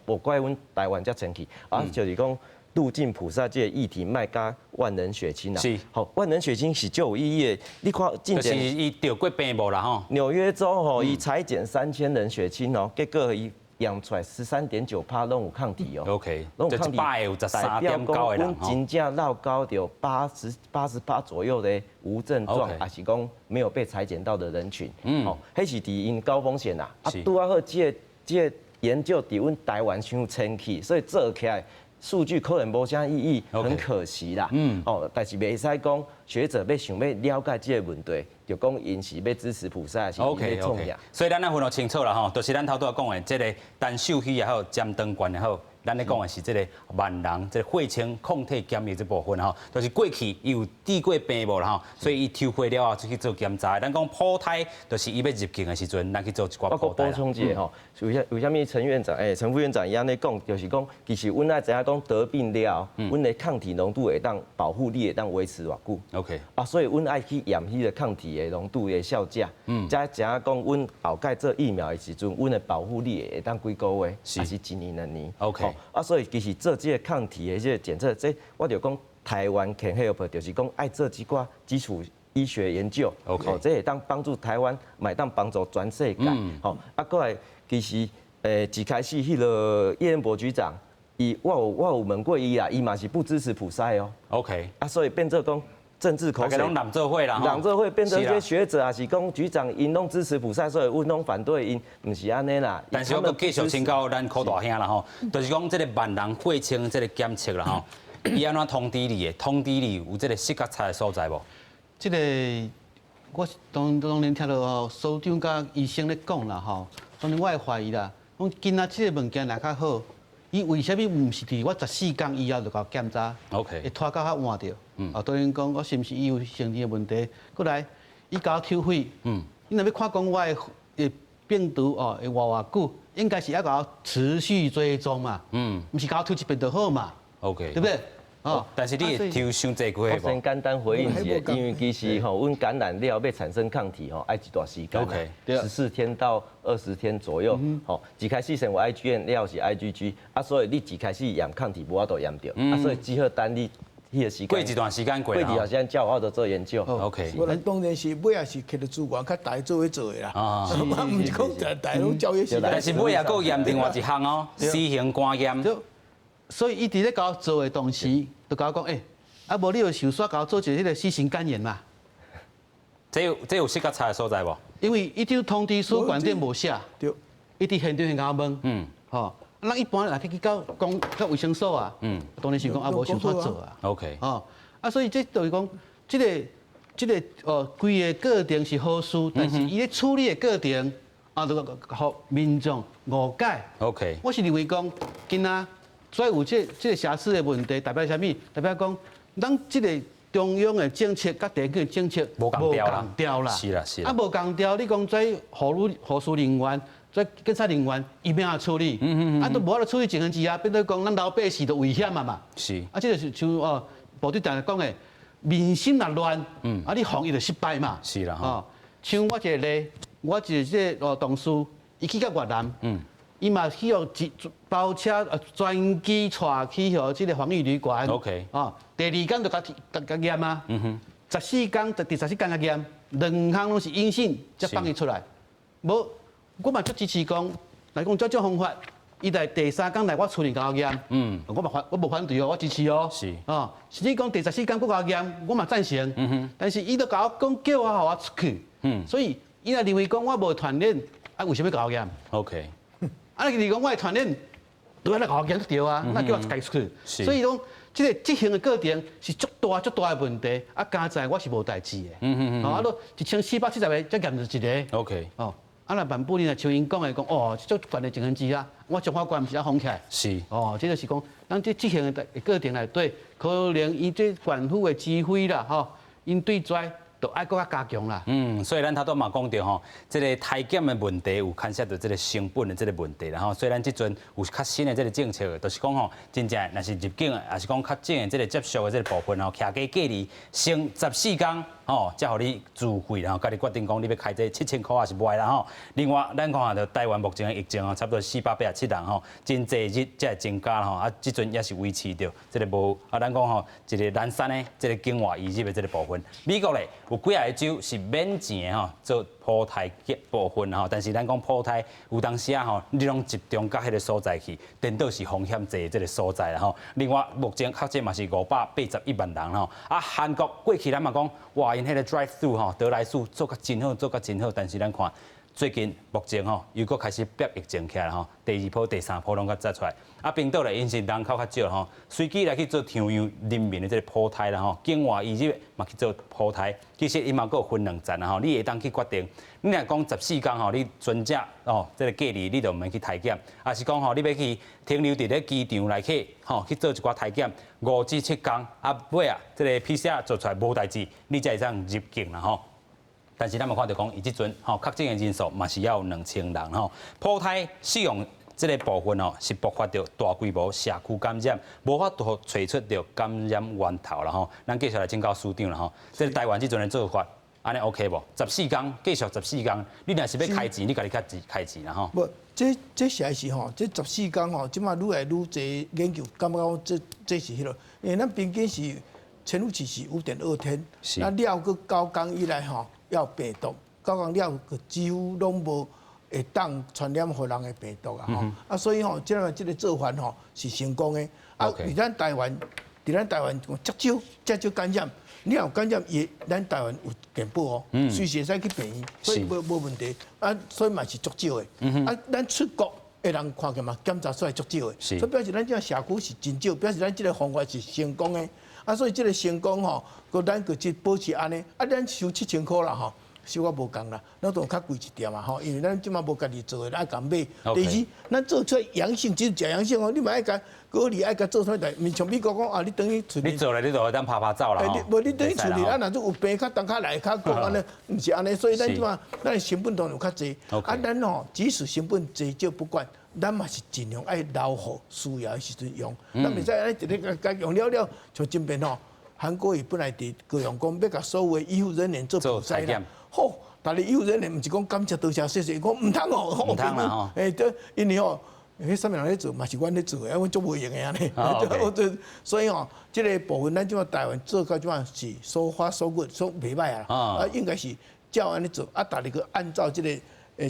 無怪阮台灣遮前去，啊，就是講入境普篩這個議題，莫佮萬人血清啦。好，萬人血清是足有意義的。你看，就是伊著過病無啦吼。紐約州吼，伊採檢3000人血清哦，結果伊驗出來13.9趴攏有抗體哦。攏有抗體。100有13.9個人。阮真正落高著88左右的無症狀，抑是講沒有被採檢到的人群。吼，彼是佇𪜶高風險啦。啊，拄仔好，這個研究佇阮台灣傷前去，所以做起來數據可能無啥意義，很可惜啦。哦，但是袂使講學者欲想欲了解這個問題，就講𪜶是欲支持普篩，還是欲創啥？所以咱來分予清楚啦吼，就是咱頭拄仔講的這個陳秀熙也好，詹長冠也好，咱咧講的是這個萬人這個血清抗體檢驗這部分吼，就是過去伊有得過病無啦吼，所以伊抽血了後出去做檢查。咱講普篩，就是伊欲入境的時陣，咱去做一寡普篩。我補充一下吼，為啥物陳院長、陳副院長伊按呢講，就是講其實阮愛知影講得病了，阮的抗體濃度會當保護力會當維持偌久。 啊，所以阮愛去驗彼個抗體的濃度的效價，才知影講阮後蓋做疫苗的時陣，阮的保護力會當幾個月，抑是一年兩年。 啊，所以其實做這個抗體的這個檢測，這我就講台灣 can help，就是講愛做這寡基礎醫學研究。 哦，這會當幫助台灣，嘛會當幫助全世界。吼，啊，過來其實，一開始彼個葉彥伯局長，伊我有問過伊啦，伊嘛是不支持普篩哦。 啊，所以變做講政治口水。攏攬做伙啦，攬做伙變成這些學者也是講局長，𪜶攏支持普篩，所以阮攏反對𪜶，毋是按呢啦。但是我閣繼續請教咱柯大兄啦吼，就是講這個萬人血清這個檢測啦吼，伊按怎通知你的？通知你有這個失覺差的所在無？這個我當當然聽著所長佮醫生咧講啦吼，當然我會懷疑啦，講今仔這個物件若較好，伊為啥物毋是佇我十四工以後就共檢查會拖到較晚著？啊，當然講我是毋是伊有生理的問題？過來，伊共我抽血，你若欲看講我的病毒哦會活偌久，應該是愛共我持續追蹤嘛，毋是共我抽一遍就好嘛對不對？哦，但是你會抽傷濟過我先簡單回應一下，因為其實吼，阮感染了欲產生抗體吼，愛一段時間，14天到20天左右。吼，一開始先有 IgM，了後是 IgG，啊，所以你一開始驗抗體無法度驗著，啊，所以只好等你彼個時間。過一段時間過。過一段時間才有法度做研究。 無咱當然是尾仔是摕著資源較大做伙做的啦，毋是講大家攏照彼時間。但是尾仔閣驗另外一項哦，C 型肝炎。所以伊佇咧共我做的同時，就共我講，啊無你就想煞共我做一个彼個 C 型肝炎嘛？這有失覺差的所在無？因為伊張通知書館頂無寫，伊佇現場先共我問，吼，咱一般若去到講到衛生所啊，當然是講啊無想煞做啊。 吼，啊所以這就是講，這個哦，規个過程是好事，但是伊咧處理的過程啊，就予民眾誤解。 我是認為講，今仔所以有這個瑕疵的問題，代表啥物？代表講，咱這個中央的政策佮地區的政策無仝調啦。是啦是啦。啊，無仝調，你講這護士人員、這警察人員，伊欲按怎處理？啊，都無法度處理情形之下，變做講咱老百姓就危險啊嘛。啊，這個是像哦，部隊定定講的，民心若亂，啊，你防疫就失敗嘛。是啦。哦，像我一個例，我一個這個同事，伊去到越南。伊嘛去予一包車專機帶去予這個防疫旅館。 哦，第二工就共共驗啊。十四工，第十四工共驗，兩項攏是陰性，才放伊出來。無，我嘛足支持講，來講這種方法，伊來第三工來我厝裡共我驗。我嘛反，我無反對哦，我支持哦。哦，甚至講第十四工閣共我驗，我嘛贊成。但是伊都共我講叫我予我出去。所以伊若認為講我無傳染，啊，為啥物共我驗？ 啊！你講我會傳染，都愛來共我驗就對啊，那叫我家出去。所以講，這這個執行的過程是足大足大的問題，啊，佳哉我是無代誌的。啊，都1470個才驗著一個。 哦，啊，若萬不你若像𪜶講的講，哦，足懸的情形之下，我彰化縣毋是也封起來？哦，這就是講，咱這執行的過程內底，可能伊這縣府的指揮啦，吼，𪜶對跩就愛閣較加強啦。嗯，所以咱頭拄嘛講著吼，這個篩檢的問題有牽涉著這個成本的這個問題啦吼。所以咱這陣有較新的這個政策，就是講吼，真正若是入境的，抑是講確診的這個接觸的這個部分吼，徛家隔離先14天吼，才予你自費，然後家己決定講你欲開這7000箍抑是無愛啦吼。另外，咱看著台灣目前的疫情吼，差不多487人吼，真濟日才會增加吼，啊，這陣也是維持著這個無啊，咱講吼，一個南山的這個境外移入的這個部分。美國咧有幾仔個州是免錢的吼，做普篩部分吼，但是咱講普篩有當時啊吼，你攏集中到彼個所在去，顛倒是風險濟這個所在啦吼。另外，目前確診嘛是581萬人吼。啊，韓國過去咱嘛講，哇，𪜶彼個 drive through 吼，得來速做甲真好，做甲真好，但是咱看最近目前吼又閣開始爆疫情起來吼，第二波、第三波攏閣走出來。啊，冰島咧，𪜶是人口較少吼，隨機來去做調樣人民的這個普篩啦吼，境外移入嘛去做普篩。其實伊嘛閣有分兩層啦吼，你會當去決定。你若講十四工吼，你全程哦，這個隔離你就毋免去篩檢，抑是講吼，你欲去停留佇咧機場內去吼，去做一寡篩檢，5至7工，啊尾啊，這個 PCR 做出來無代誌，你才會當入境啦吼。但是咱嘛看著講，伊這陣吼確診的人數嘛是猶有2000人吼，普篩使用這個部分吼是爆發著大規模社區感染，無法度揣出著感染源頭啦吼。咱繼續來請教署長啦吼，這個台灣這陣的做法，按呢 OK 無？十四工繼續十四工，你若是欲開錢，你家己較錢開錢啦吼。無，這實在是吼，這十四工吼，這馬愈來愈濟研究，感覺講這是彼落，因為咱平均是潛伏期是5.2天，那了閣9工以來吼，猶有病毒，九工了閣幾乎攏無會當傳染予人的病毒啊吼，啊所以吼，這個做法吼是成功的。啊，佇咱台灣遮少遮少感染，你若有感染，伊咱台灣有健保哦，隨時會使去病院，所以無問題。啊，所以嘛是足少的。啊，咱出國的人看見嘛，檢查出來足少的，所以表示咱這個社區是真少，表示咱這個方法是成功的。啊，所以這個成功吼，閣咱閣這保持按呢，啊，咱收七千箍啦吼，收較無仝啦，咱都較貴一點嘛吼，因為咱這馬無家己做的，愛共買。第二，咱做出來陽性，只是假陽性哦，你嘛愛共隔離，愛共做啥物代？毋像美國講啊，你轉去處理。你做咧，你就會當拍拍走啦。無你轉去處理，啊，若有病較當較來較講按呢，毋是按呢，所以咱這馬咱的成本當然有較濟。啊，咱吼即使成本濟少不管，咱嘛是盡量愛留予需要的時陣用，咱袂使按呢一个共用了了，像這邊吼，韓國瑜本來佇高雄講欲共所有的醫護人員做普篩啦，吼，但是醫護人員毋是講感謝多謝謝謝，講毋通哦，毋通啦吼，欸，這因為吼，彼啥物人咧做嘛是阮咧做的，啊，阮足無閒的按呢，所以吼，這個部分咱這馬台灣做到這馬是 so far so good，算袂䆀啊，啊，應該是照按呢做，啊，逐个閣按照這個。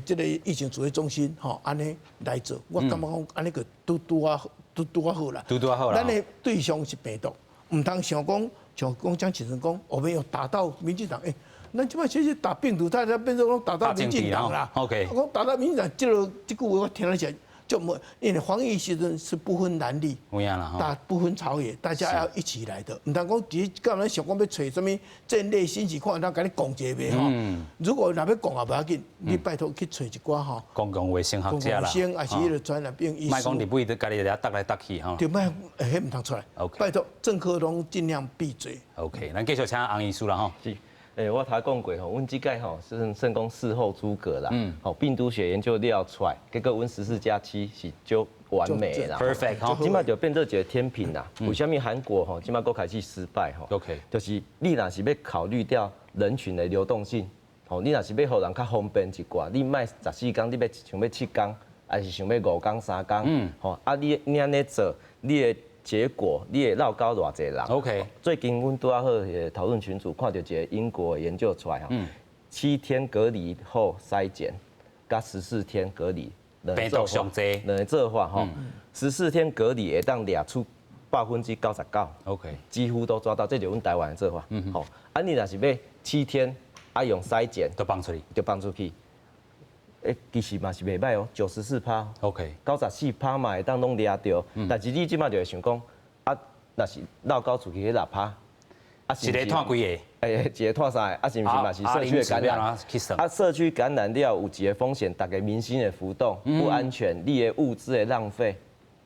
這個疫情指揮中心吼，按呢來做，我感覺講按呢閣拄拄仔拄拄仔好啦。拄拄仔好啦。咱的對象是病毒，毋通想講像講蔣其實講，我們有打到民進黨，欸，咱這擺其實打病毒，他才變成講打到民進黨啦。 講打到民進黨，這個這句話我聽了起來就無，因為防疫時陣是不分藍綠，打不分朝野，大家要一起來的。毋通講只干咱想講欲揣啥物戰略新是看通共你講一个袂吼。如果若欲講也無要緊，你拜託去揣一寡吼。公共衛生學者啦。公共衛生抑是彼個傳染病醫師。莫講立委都家己佇遐搭來搭去吼。對，莫，彼毋通出來。拜託，政客攏盡量閉嘴。 OK，咱繼續請洪醫師啦吼。是，欸，我頭講過吼，阮這屆吼算算講事後諸葛啦。吼，病毒學研究了出來，結果阮14加7是足完美啦。 Perfect，吼。這馬就變做一個天平啦。為啥物韓國吼，這馬閣開始失敗吼？ 就是你若是欲考慮掉人群的流動性，吼，你若是欲予人較方便一寡，你莫十四工，你欲想欲7工，抑是想欲5工3工，吼，啊你按呢做，你的結果你會落到偌濟人最近阮拄仔好彼個討論群組看著一個英國的研究出來吼，7天隔離後篩檢，佮14天隔離，病毒上濟，兩個做法吼，十四天隔離會當掠出99%幾乎都抓到，這就是阮台灣的做法。吼，啊你若是欲7天，啊用篩檢，就放出去，就放出去。欸，其實嘛是袂䆀哦，94趴。 94趴嘛會當攏掠著，但是你這馬就會想講，啊，若是落狗出去彼6趴，啊，一个湠幾个？欸，一个湠三个，啊，是毋是嘛是社區的感染？啊，社區感染了有一個風險，逐家民心的浮動，不安全，你的物資的浪費，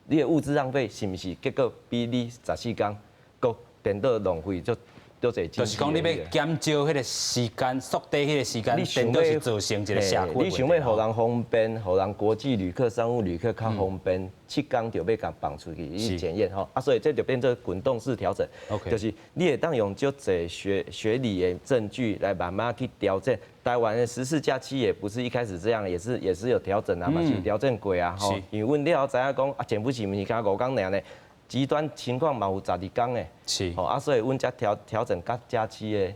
你的物資浪費是毋是結果比你十四工閣顛倒浪費足足濟？就是講你欲減少彼个時間，縮短彼个時間，顛倒是造成一個社區。你想欲予人方便，予人國際旅客、商務旅客較方便，7工就欲共放出去去檢驗吼，啊，所以這就變做滾動式調整，就是你會當用足濟學理的證據來慢慢去調整。台灣的14加7也不是一開始這樣，也是有調整啊，嘛是有調整過啊，吼。因為阮了後知影講啊，政府是毋是干焦5工爾呢？極端情況嘛有12工的，吼啊，所以阮才調整佮加七的，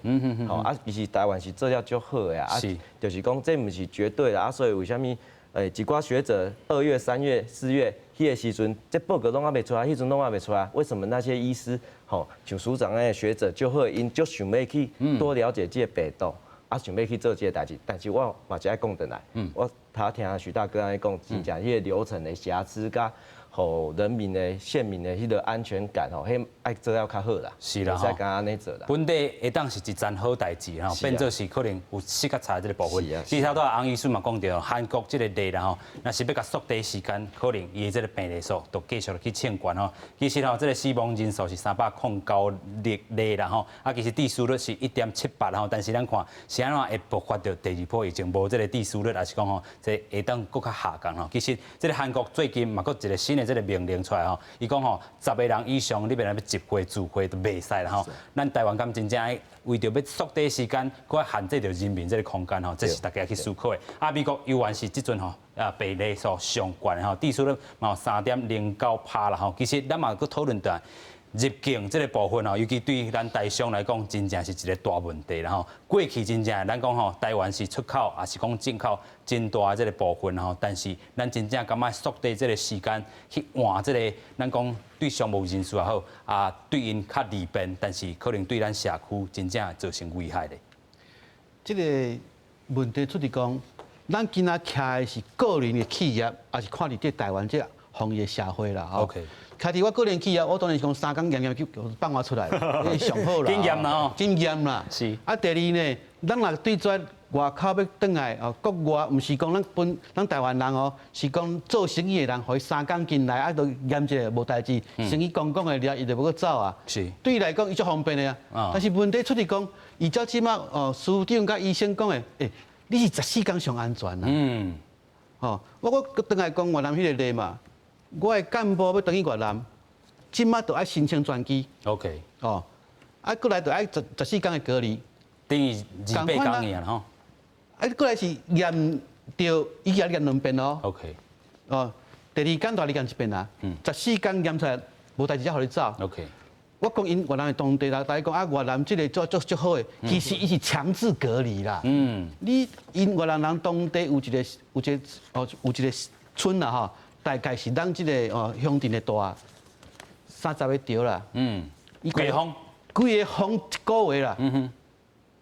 吼啊，其實台灣是做了足好的啊，就是講這毋是絕對啦，啊，所以為啥物一寡學者2月、3月、4月彼個時陣，這報告攏猶未出來，彼陣攏猶未出來，為什麼那些醫師吼像署長按呢學者足好，𪜶足想欲去多了解這個病毒，啊，想欲去做這個代誌，但是我嘛是愛講轉來，我頭聽許大哥按呢講，真正彼個流程的瑕疵佮予人民的縣民的彼個安全感吼，彼愛做了較好啦，是啦，袂使干焦按呢做啦。本底會當是一件好代誌吼，變做是可能有失較差這個部分。其實頭拄翁醫師嘛講著，韓國這個例啦吼，若是欲共縮短時間，可能伊的這個病例數就繼續去衝懸吼。其實吼，這個死亡人數是309例啦吼，啊，其實致死率是1.78吼，但是咱看是按怎會爆發著第二波疫情，無這個致死率，抑是講吼，這會當閣較下降吼。其實這個韓國最近嘛閣一個新的這個命令出來吼，伊講吼，10個人以上，你欲來欲集會聚會都袂使啦吼。咱台灣敢真正愛為著欲縮短時間，閣愛限制著人民這個空間吼，這是大家去思考的。啊，美國猶原是這陣吼啊病例數上懸吼，致死率嘛有3.09趴啦吼。其實咱嘛閣討論著入境這個部分吼，尤其對咱台商來講，真正是一個大問題啦吼。過去真正咱講吼，台灣是出口，抑是講進口真大的這個部分吼，但是咱真正感覺縮短這個時間去換這個，咱講對商務人士也好，啊對𪜶較利便，但是可能對咱社區真正造成危害的。這個問題出佇講，咱今仔徛的是個人的企業，抑是看佇這台灣這防疫社會啦？吼。徛佇我個人企業，我當然是講3工驗驗就放我出來，這上好啦。經驗啦吼。經驗啦。啊，第二呢，咱若對這外口欲轉來哦，國外毋是講咱本咱台灣人哦，是講做生意的人，予伊3工進來啊，就驗一下無代誌，生意講講的了，伊就欲閣走啊。對伊來講，伊足方便的啊。但是問題出佇講，伊照這馬哦，司長佮醫生講的，欸，你是14工上安全啊。哦，我閣轉來講越南彼個例嘛。我的幹部欲轉去越南，這馬就愛申請專機。 哦，啊，過來就愛十四工的隔離。等於28工爾吼。啊，過來是驗著，伊也驗兩遍哦。 哦，第二工帶你驗一遍啊。十四工驗出來無代誌才予你走。 我講𪜶越南的當地人，大家講啊，越南這個做足足好的，其實伊是強制隔離啦。你𪜶越南人當地有一個村啦吼。大概是咱這個哦鄉鎮的大30個著啦。規個封，規个封一個月啦。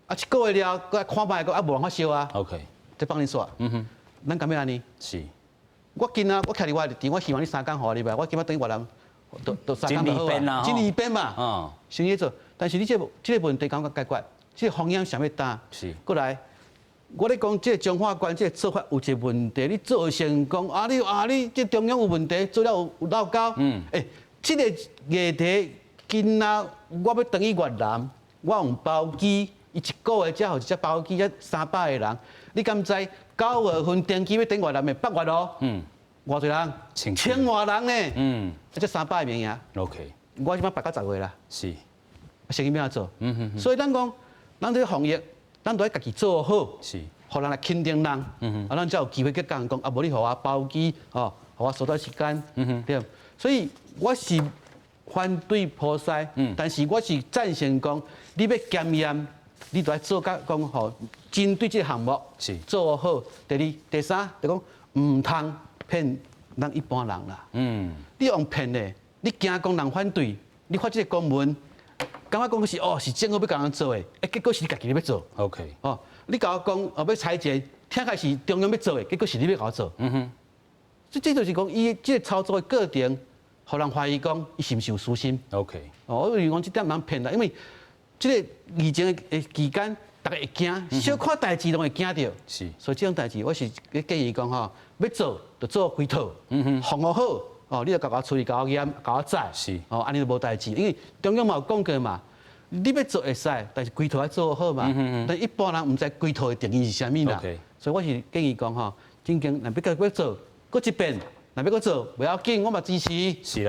啊，一個月了，閣來看覓閣啊無人發燒啊。 再放你煞。咱敢欲按呢？是。我今仔我徛佇我的立場，我希望你3工予我入來，我今仔轉去越南，都3工就好啊。真利便嘛。先去做，但是你這個問題敢解決？這個風險啥物大？過來。我咧講，這個彰化縣這個做法有一個問題，你做成功啊你啊你這中央有問題，做了有漏溝。欸，這個議題今仔我欲轉去越南，我用包機，伊一個月才予一隻包機，才300個人。你敢知9月份登機欲轉越南的北越哦？偌濟人？千外人呢。啊，才300個名額。 我這擺排到10月啦。生意欲按怎做？所以咱講，咱這個防疫。咱都愛家己做好，予人來肯定咱，啊，咱才有機會去共人講，啊，無你予我包機，吼，予我縮短時間，對。所以我是反對普篩，但是我是贊成講，你欲檢驗，你就愛做甲講吼，針對這個項目做好。第二、第三，就講毋通騙咱一般人啦。你用騙的，你驚講人反對，你發這個公文。感覺講是哦，是政府欲共人做的，欸，結果是你家己欲做。 哦，你共我講哦，欲裁剪，聽起來是中央欲做的，結果是你欲共我做。這就是講，伊這個操作的過程，予人懷疑講伊是毋是有私心。 哦，我認為講這點毋通騙啦，因為這個疫情的期間，大家會驚，小可代誌攏會驚著。所以這種代誌，我是建議講吼，欲做就做規套，防護好，哦，你就共我處理，共我驗，共我載。哦，按呢就無代誌，因為中央嘛有講過嘛，你欲做會使，但是規套愛做好嘛。但一般人毋知規套的定義是啥物啦。 所以我是建議講吼，真正若欲閣欲做，閣一遍，若欲閣做，袂要緊，我嘛支持。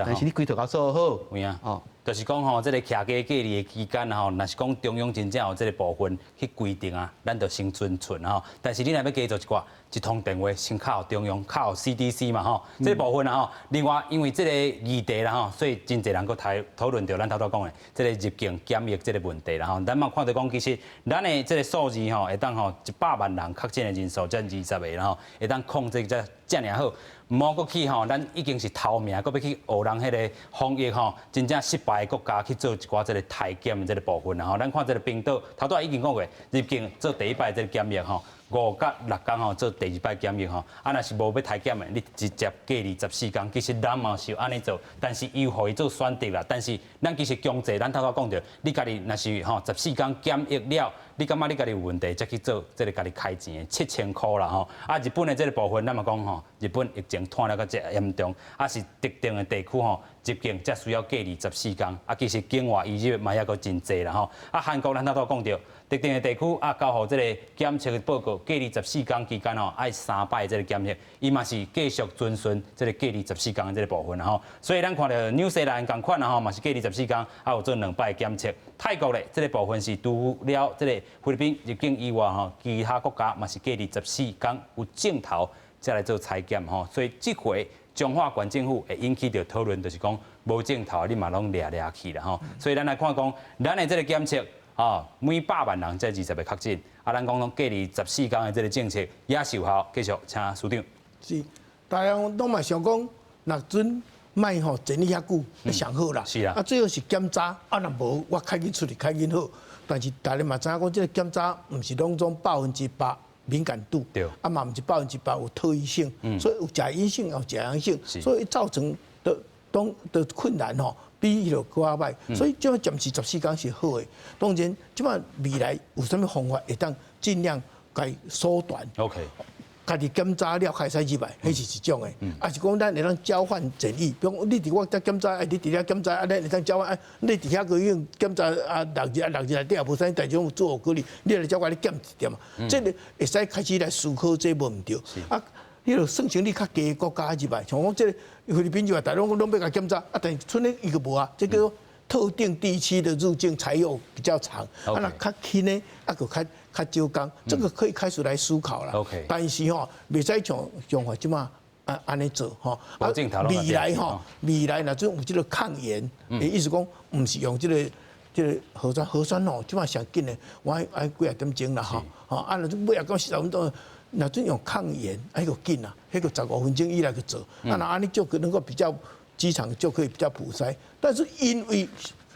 但是你規套共做好。有影。哦。就是講吼，這個徛家隔離的期間吼，若是講中央真正有這個部分去規定啊，咱就先遵循吼。但是你若欲加做一寡，一通電話先敲中央，敲 CDC 嘛吼，這個部分啊吼。另外，因為這個議題啦吼，所以真濟人閣討論著咱頭拄講的這個入境檢疫這個問題啦吼。咱嘛看著講，其實咱的這個數字吼，會當吼100萬人確診的人數才20個啦吼，會當控制才遮爾好。毋好閣去吼，咱已經是頭名，閣欲去學人彼個防疫吼，真正失敗的國家去做一寡這個篩檢的這個部分啦吼。咱看這個冰島，頭拄仔已經講過，入境做第一擺這個檢疫吼，5佮6工吼做第二擺檢疫吼。啊，若是無欲篩檢的，你直接隔離14工。其實咱嘛是有按呢做，但是伊有予伊做選擇啦。但是咱其實強制，咱頭拄講著，你家己若是吼十四工檢疫了，你感覺你家己有問題，才去做這個家己開錢的7000箍啦吼。啊，日本的這個部分，咱嘛講吼，日本疫情拖了較遮嚴重，啊是特定的地區吼入境才需要隔離十四工。啊，其實境外移入嘛抑閣真濟啦吼。啊，韓國咱頭拄講著，特定的地區啊，交予這個檢測的報告，隔離十四工期間吼，愛三擺這個檢測，伊嘛是繼續遵循這個隔離十四工的這個部分啦吼。所以咱看著紐西蘭仝款啦吼，嘛是隔離十四工，啊有做兩擺檢測。泰國咧，這個部分是除了這個菲律賓入境以外吼，其他國家嘛是隔離十四工有症頭才來做採檢吼。所以這回彰化縣政府會引起著討論，就是講無症頭你嘛攏掠掠去啦吼。所以咱來看講，咱的這個檢測。啊，每100萬人才20個確診，啊，咱講講隔離十四工的這個政策也是有效。繼續請署長。是，大家攏嘛想講，若準莫吼整理遐久，上好啦。啊，最好是檢查，啊，若無我較緊出去較緊好。但是大家嘛知影講，這個檢查毋是攏總100%敏感度，啊嘛毋是100%有特異性，所以有假陰性有假陽性，所以造成的當的困難吼。比彼個閣較歹，所以這暫時十四工是好的。當然，這擺未來有啥物方法會當盡量共縮短。 家己檢查了會使入來，彼是一種的。啊是講咱會當交換檢疫，比如講你佇我遮檢查，啊你佇遐檢查，啊咱會當交換。啊你佇遐閣已經檢查啊6日啊6日內底也無啥物代誌，攏有自我隔離，你來遮我共你檢一點嘛。這個會使開始來思考這無毋對。啊，彼個算成你較低國家入來，像講這個菲律賓入來，大家攏攏欲共檢查，啊，但是賰咧伊閣無啊，這叫做特定地區的入境才有比較長，啊，若較輕呢，啊，閣較較少工，這個可以開始來思考啦。 但是吼，袂使像像這擺按按呢做吼。啊，未來吼，未來若準有這個抗原，意思講毋是用這個這個核酸核酸吼，這擺上緊的，我愛愛幾仔點鐘啦吼，吼啊，若準尾仔到40分鐘。若準用抗原，啊，彼個緊啊，彼個15分鐘以內去做，啊，若按呢就能夠比較機場就可以比較普篩，但是因為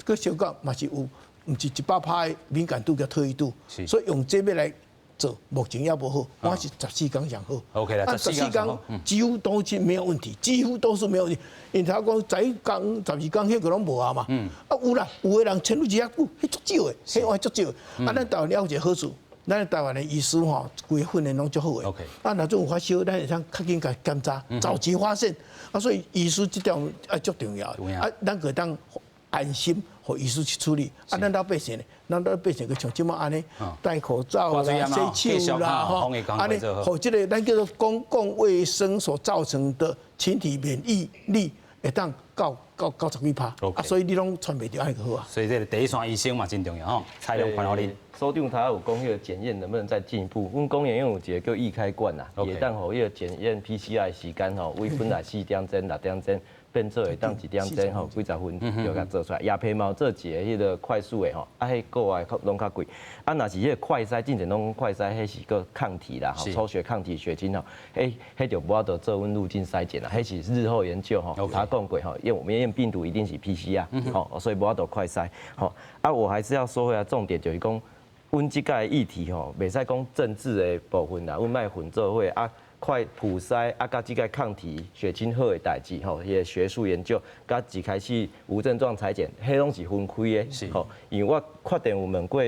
閣小講嘛是有，毋是100%的敏感度佮特異度，所以用這欲來做，目前猶無好，我是十四工上好。 OK 啦，十四工幾乎都是沒有問題，幾乎都是沒有問題。因為他講11工、12工，彼個攏無啊嘛。啊有啦，有的人潛入遮久，彼足少的，彼我足少的。啊，咱台灣猶有一個好處。咱台灣的醫師吼，規個訓練攏足好的。 啊，若準有發燒，咱會當較緊共檢查，早期發現。啊，所以醫師這點愛足重要。啊，咱會當安心，予醫師去處理。啊，咱老百姓呢？咱老百姓閣像這擺按呢，戴口罩啦、洗手啦，吼，按呢，予這個咱叫做公共衛生所造成的群體免疫力會當到到90幾趴。啊，所以你攏傳袂著，按呢就好啊。所以這個第一線醫生嘛真重要吼，蔡良寬予恁。所長他有講彼個檢驗能不能再進一步？阮工研院有一個叫易開罐啦，會當予彼個檢驗 PCR 的時間吼，為本來4點鐘、6點鐘變做會當1點鐘吼，幾十分就共做出來。亞培嘛有做一個彼個快速的吼，啊，彼國外較攏較貴。啊，若是彼個快篩，進前攏講快篩，彼是閣抗體啦，吼，抽血抗體血清吼，彼彼就無法度做阮入境篩檢啦，彼是日後研究吼，他講過吼，因為我們驗病毒一定是 PCR，吼，所以無法度快篩。吼，啊，我還是要說回來重點，就是講。阮這個議題吼，袂使講政治的部分啦，阮莫混做伙啊。快普篩啊，佮這个抗體血清好的代誌吼，彼个學術研究，佮一開始無症狀採檢，彼攏是分開的，吼。因為我確定有問過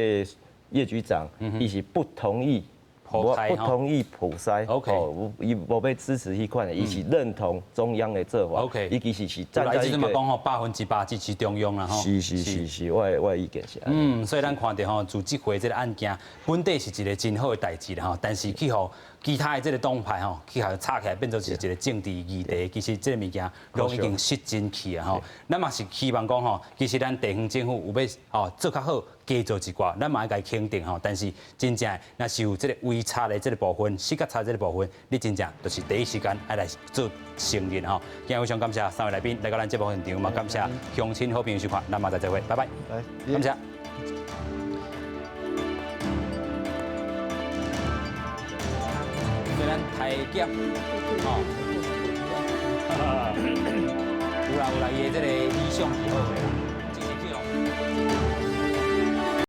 葉局長，伊是不同意。不同意普篩，OK，伊無欲支持彼款的，伊是認同中央的做法，OK，伊其實是站在一個講吼，100%支持中央啦，吼，是是是是，我的意見是。嗯，所以咱看著吼，自這回這个案件，本底是一个真好的代誌啦吼，但是去予其他的這个黨派吼，去予炒起來變做是一个政治議題，其實這个物件攏已經失真去啊吼。咱嘛是希望講吼，其實咱地方政府有欲吼做較好，加做一寡，咱嘛愛共伊肯定吼。但是真正若是有這个微差的這个部分，死角差這个部分，你真正就是第一時間愛來做承認吼。今日非常感謝三位來賓來到咱節目現場，嘛感謝鄉親好朋友收看，咱嘛再再會，拜拜。感謝。咱台檢，吼，有啦有啦，伊的這个理想是好的啦。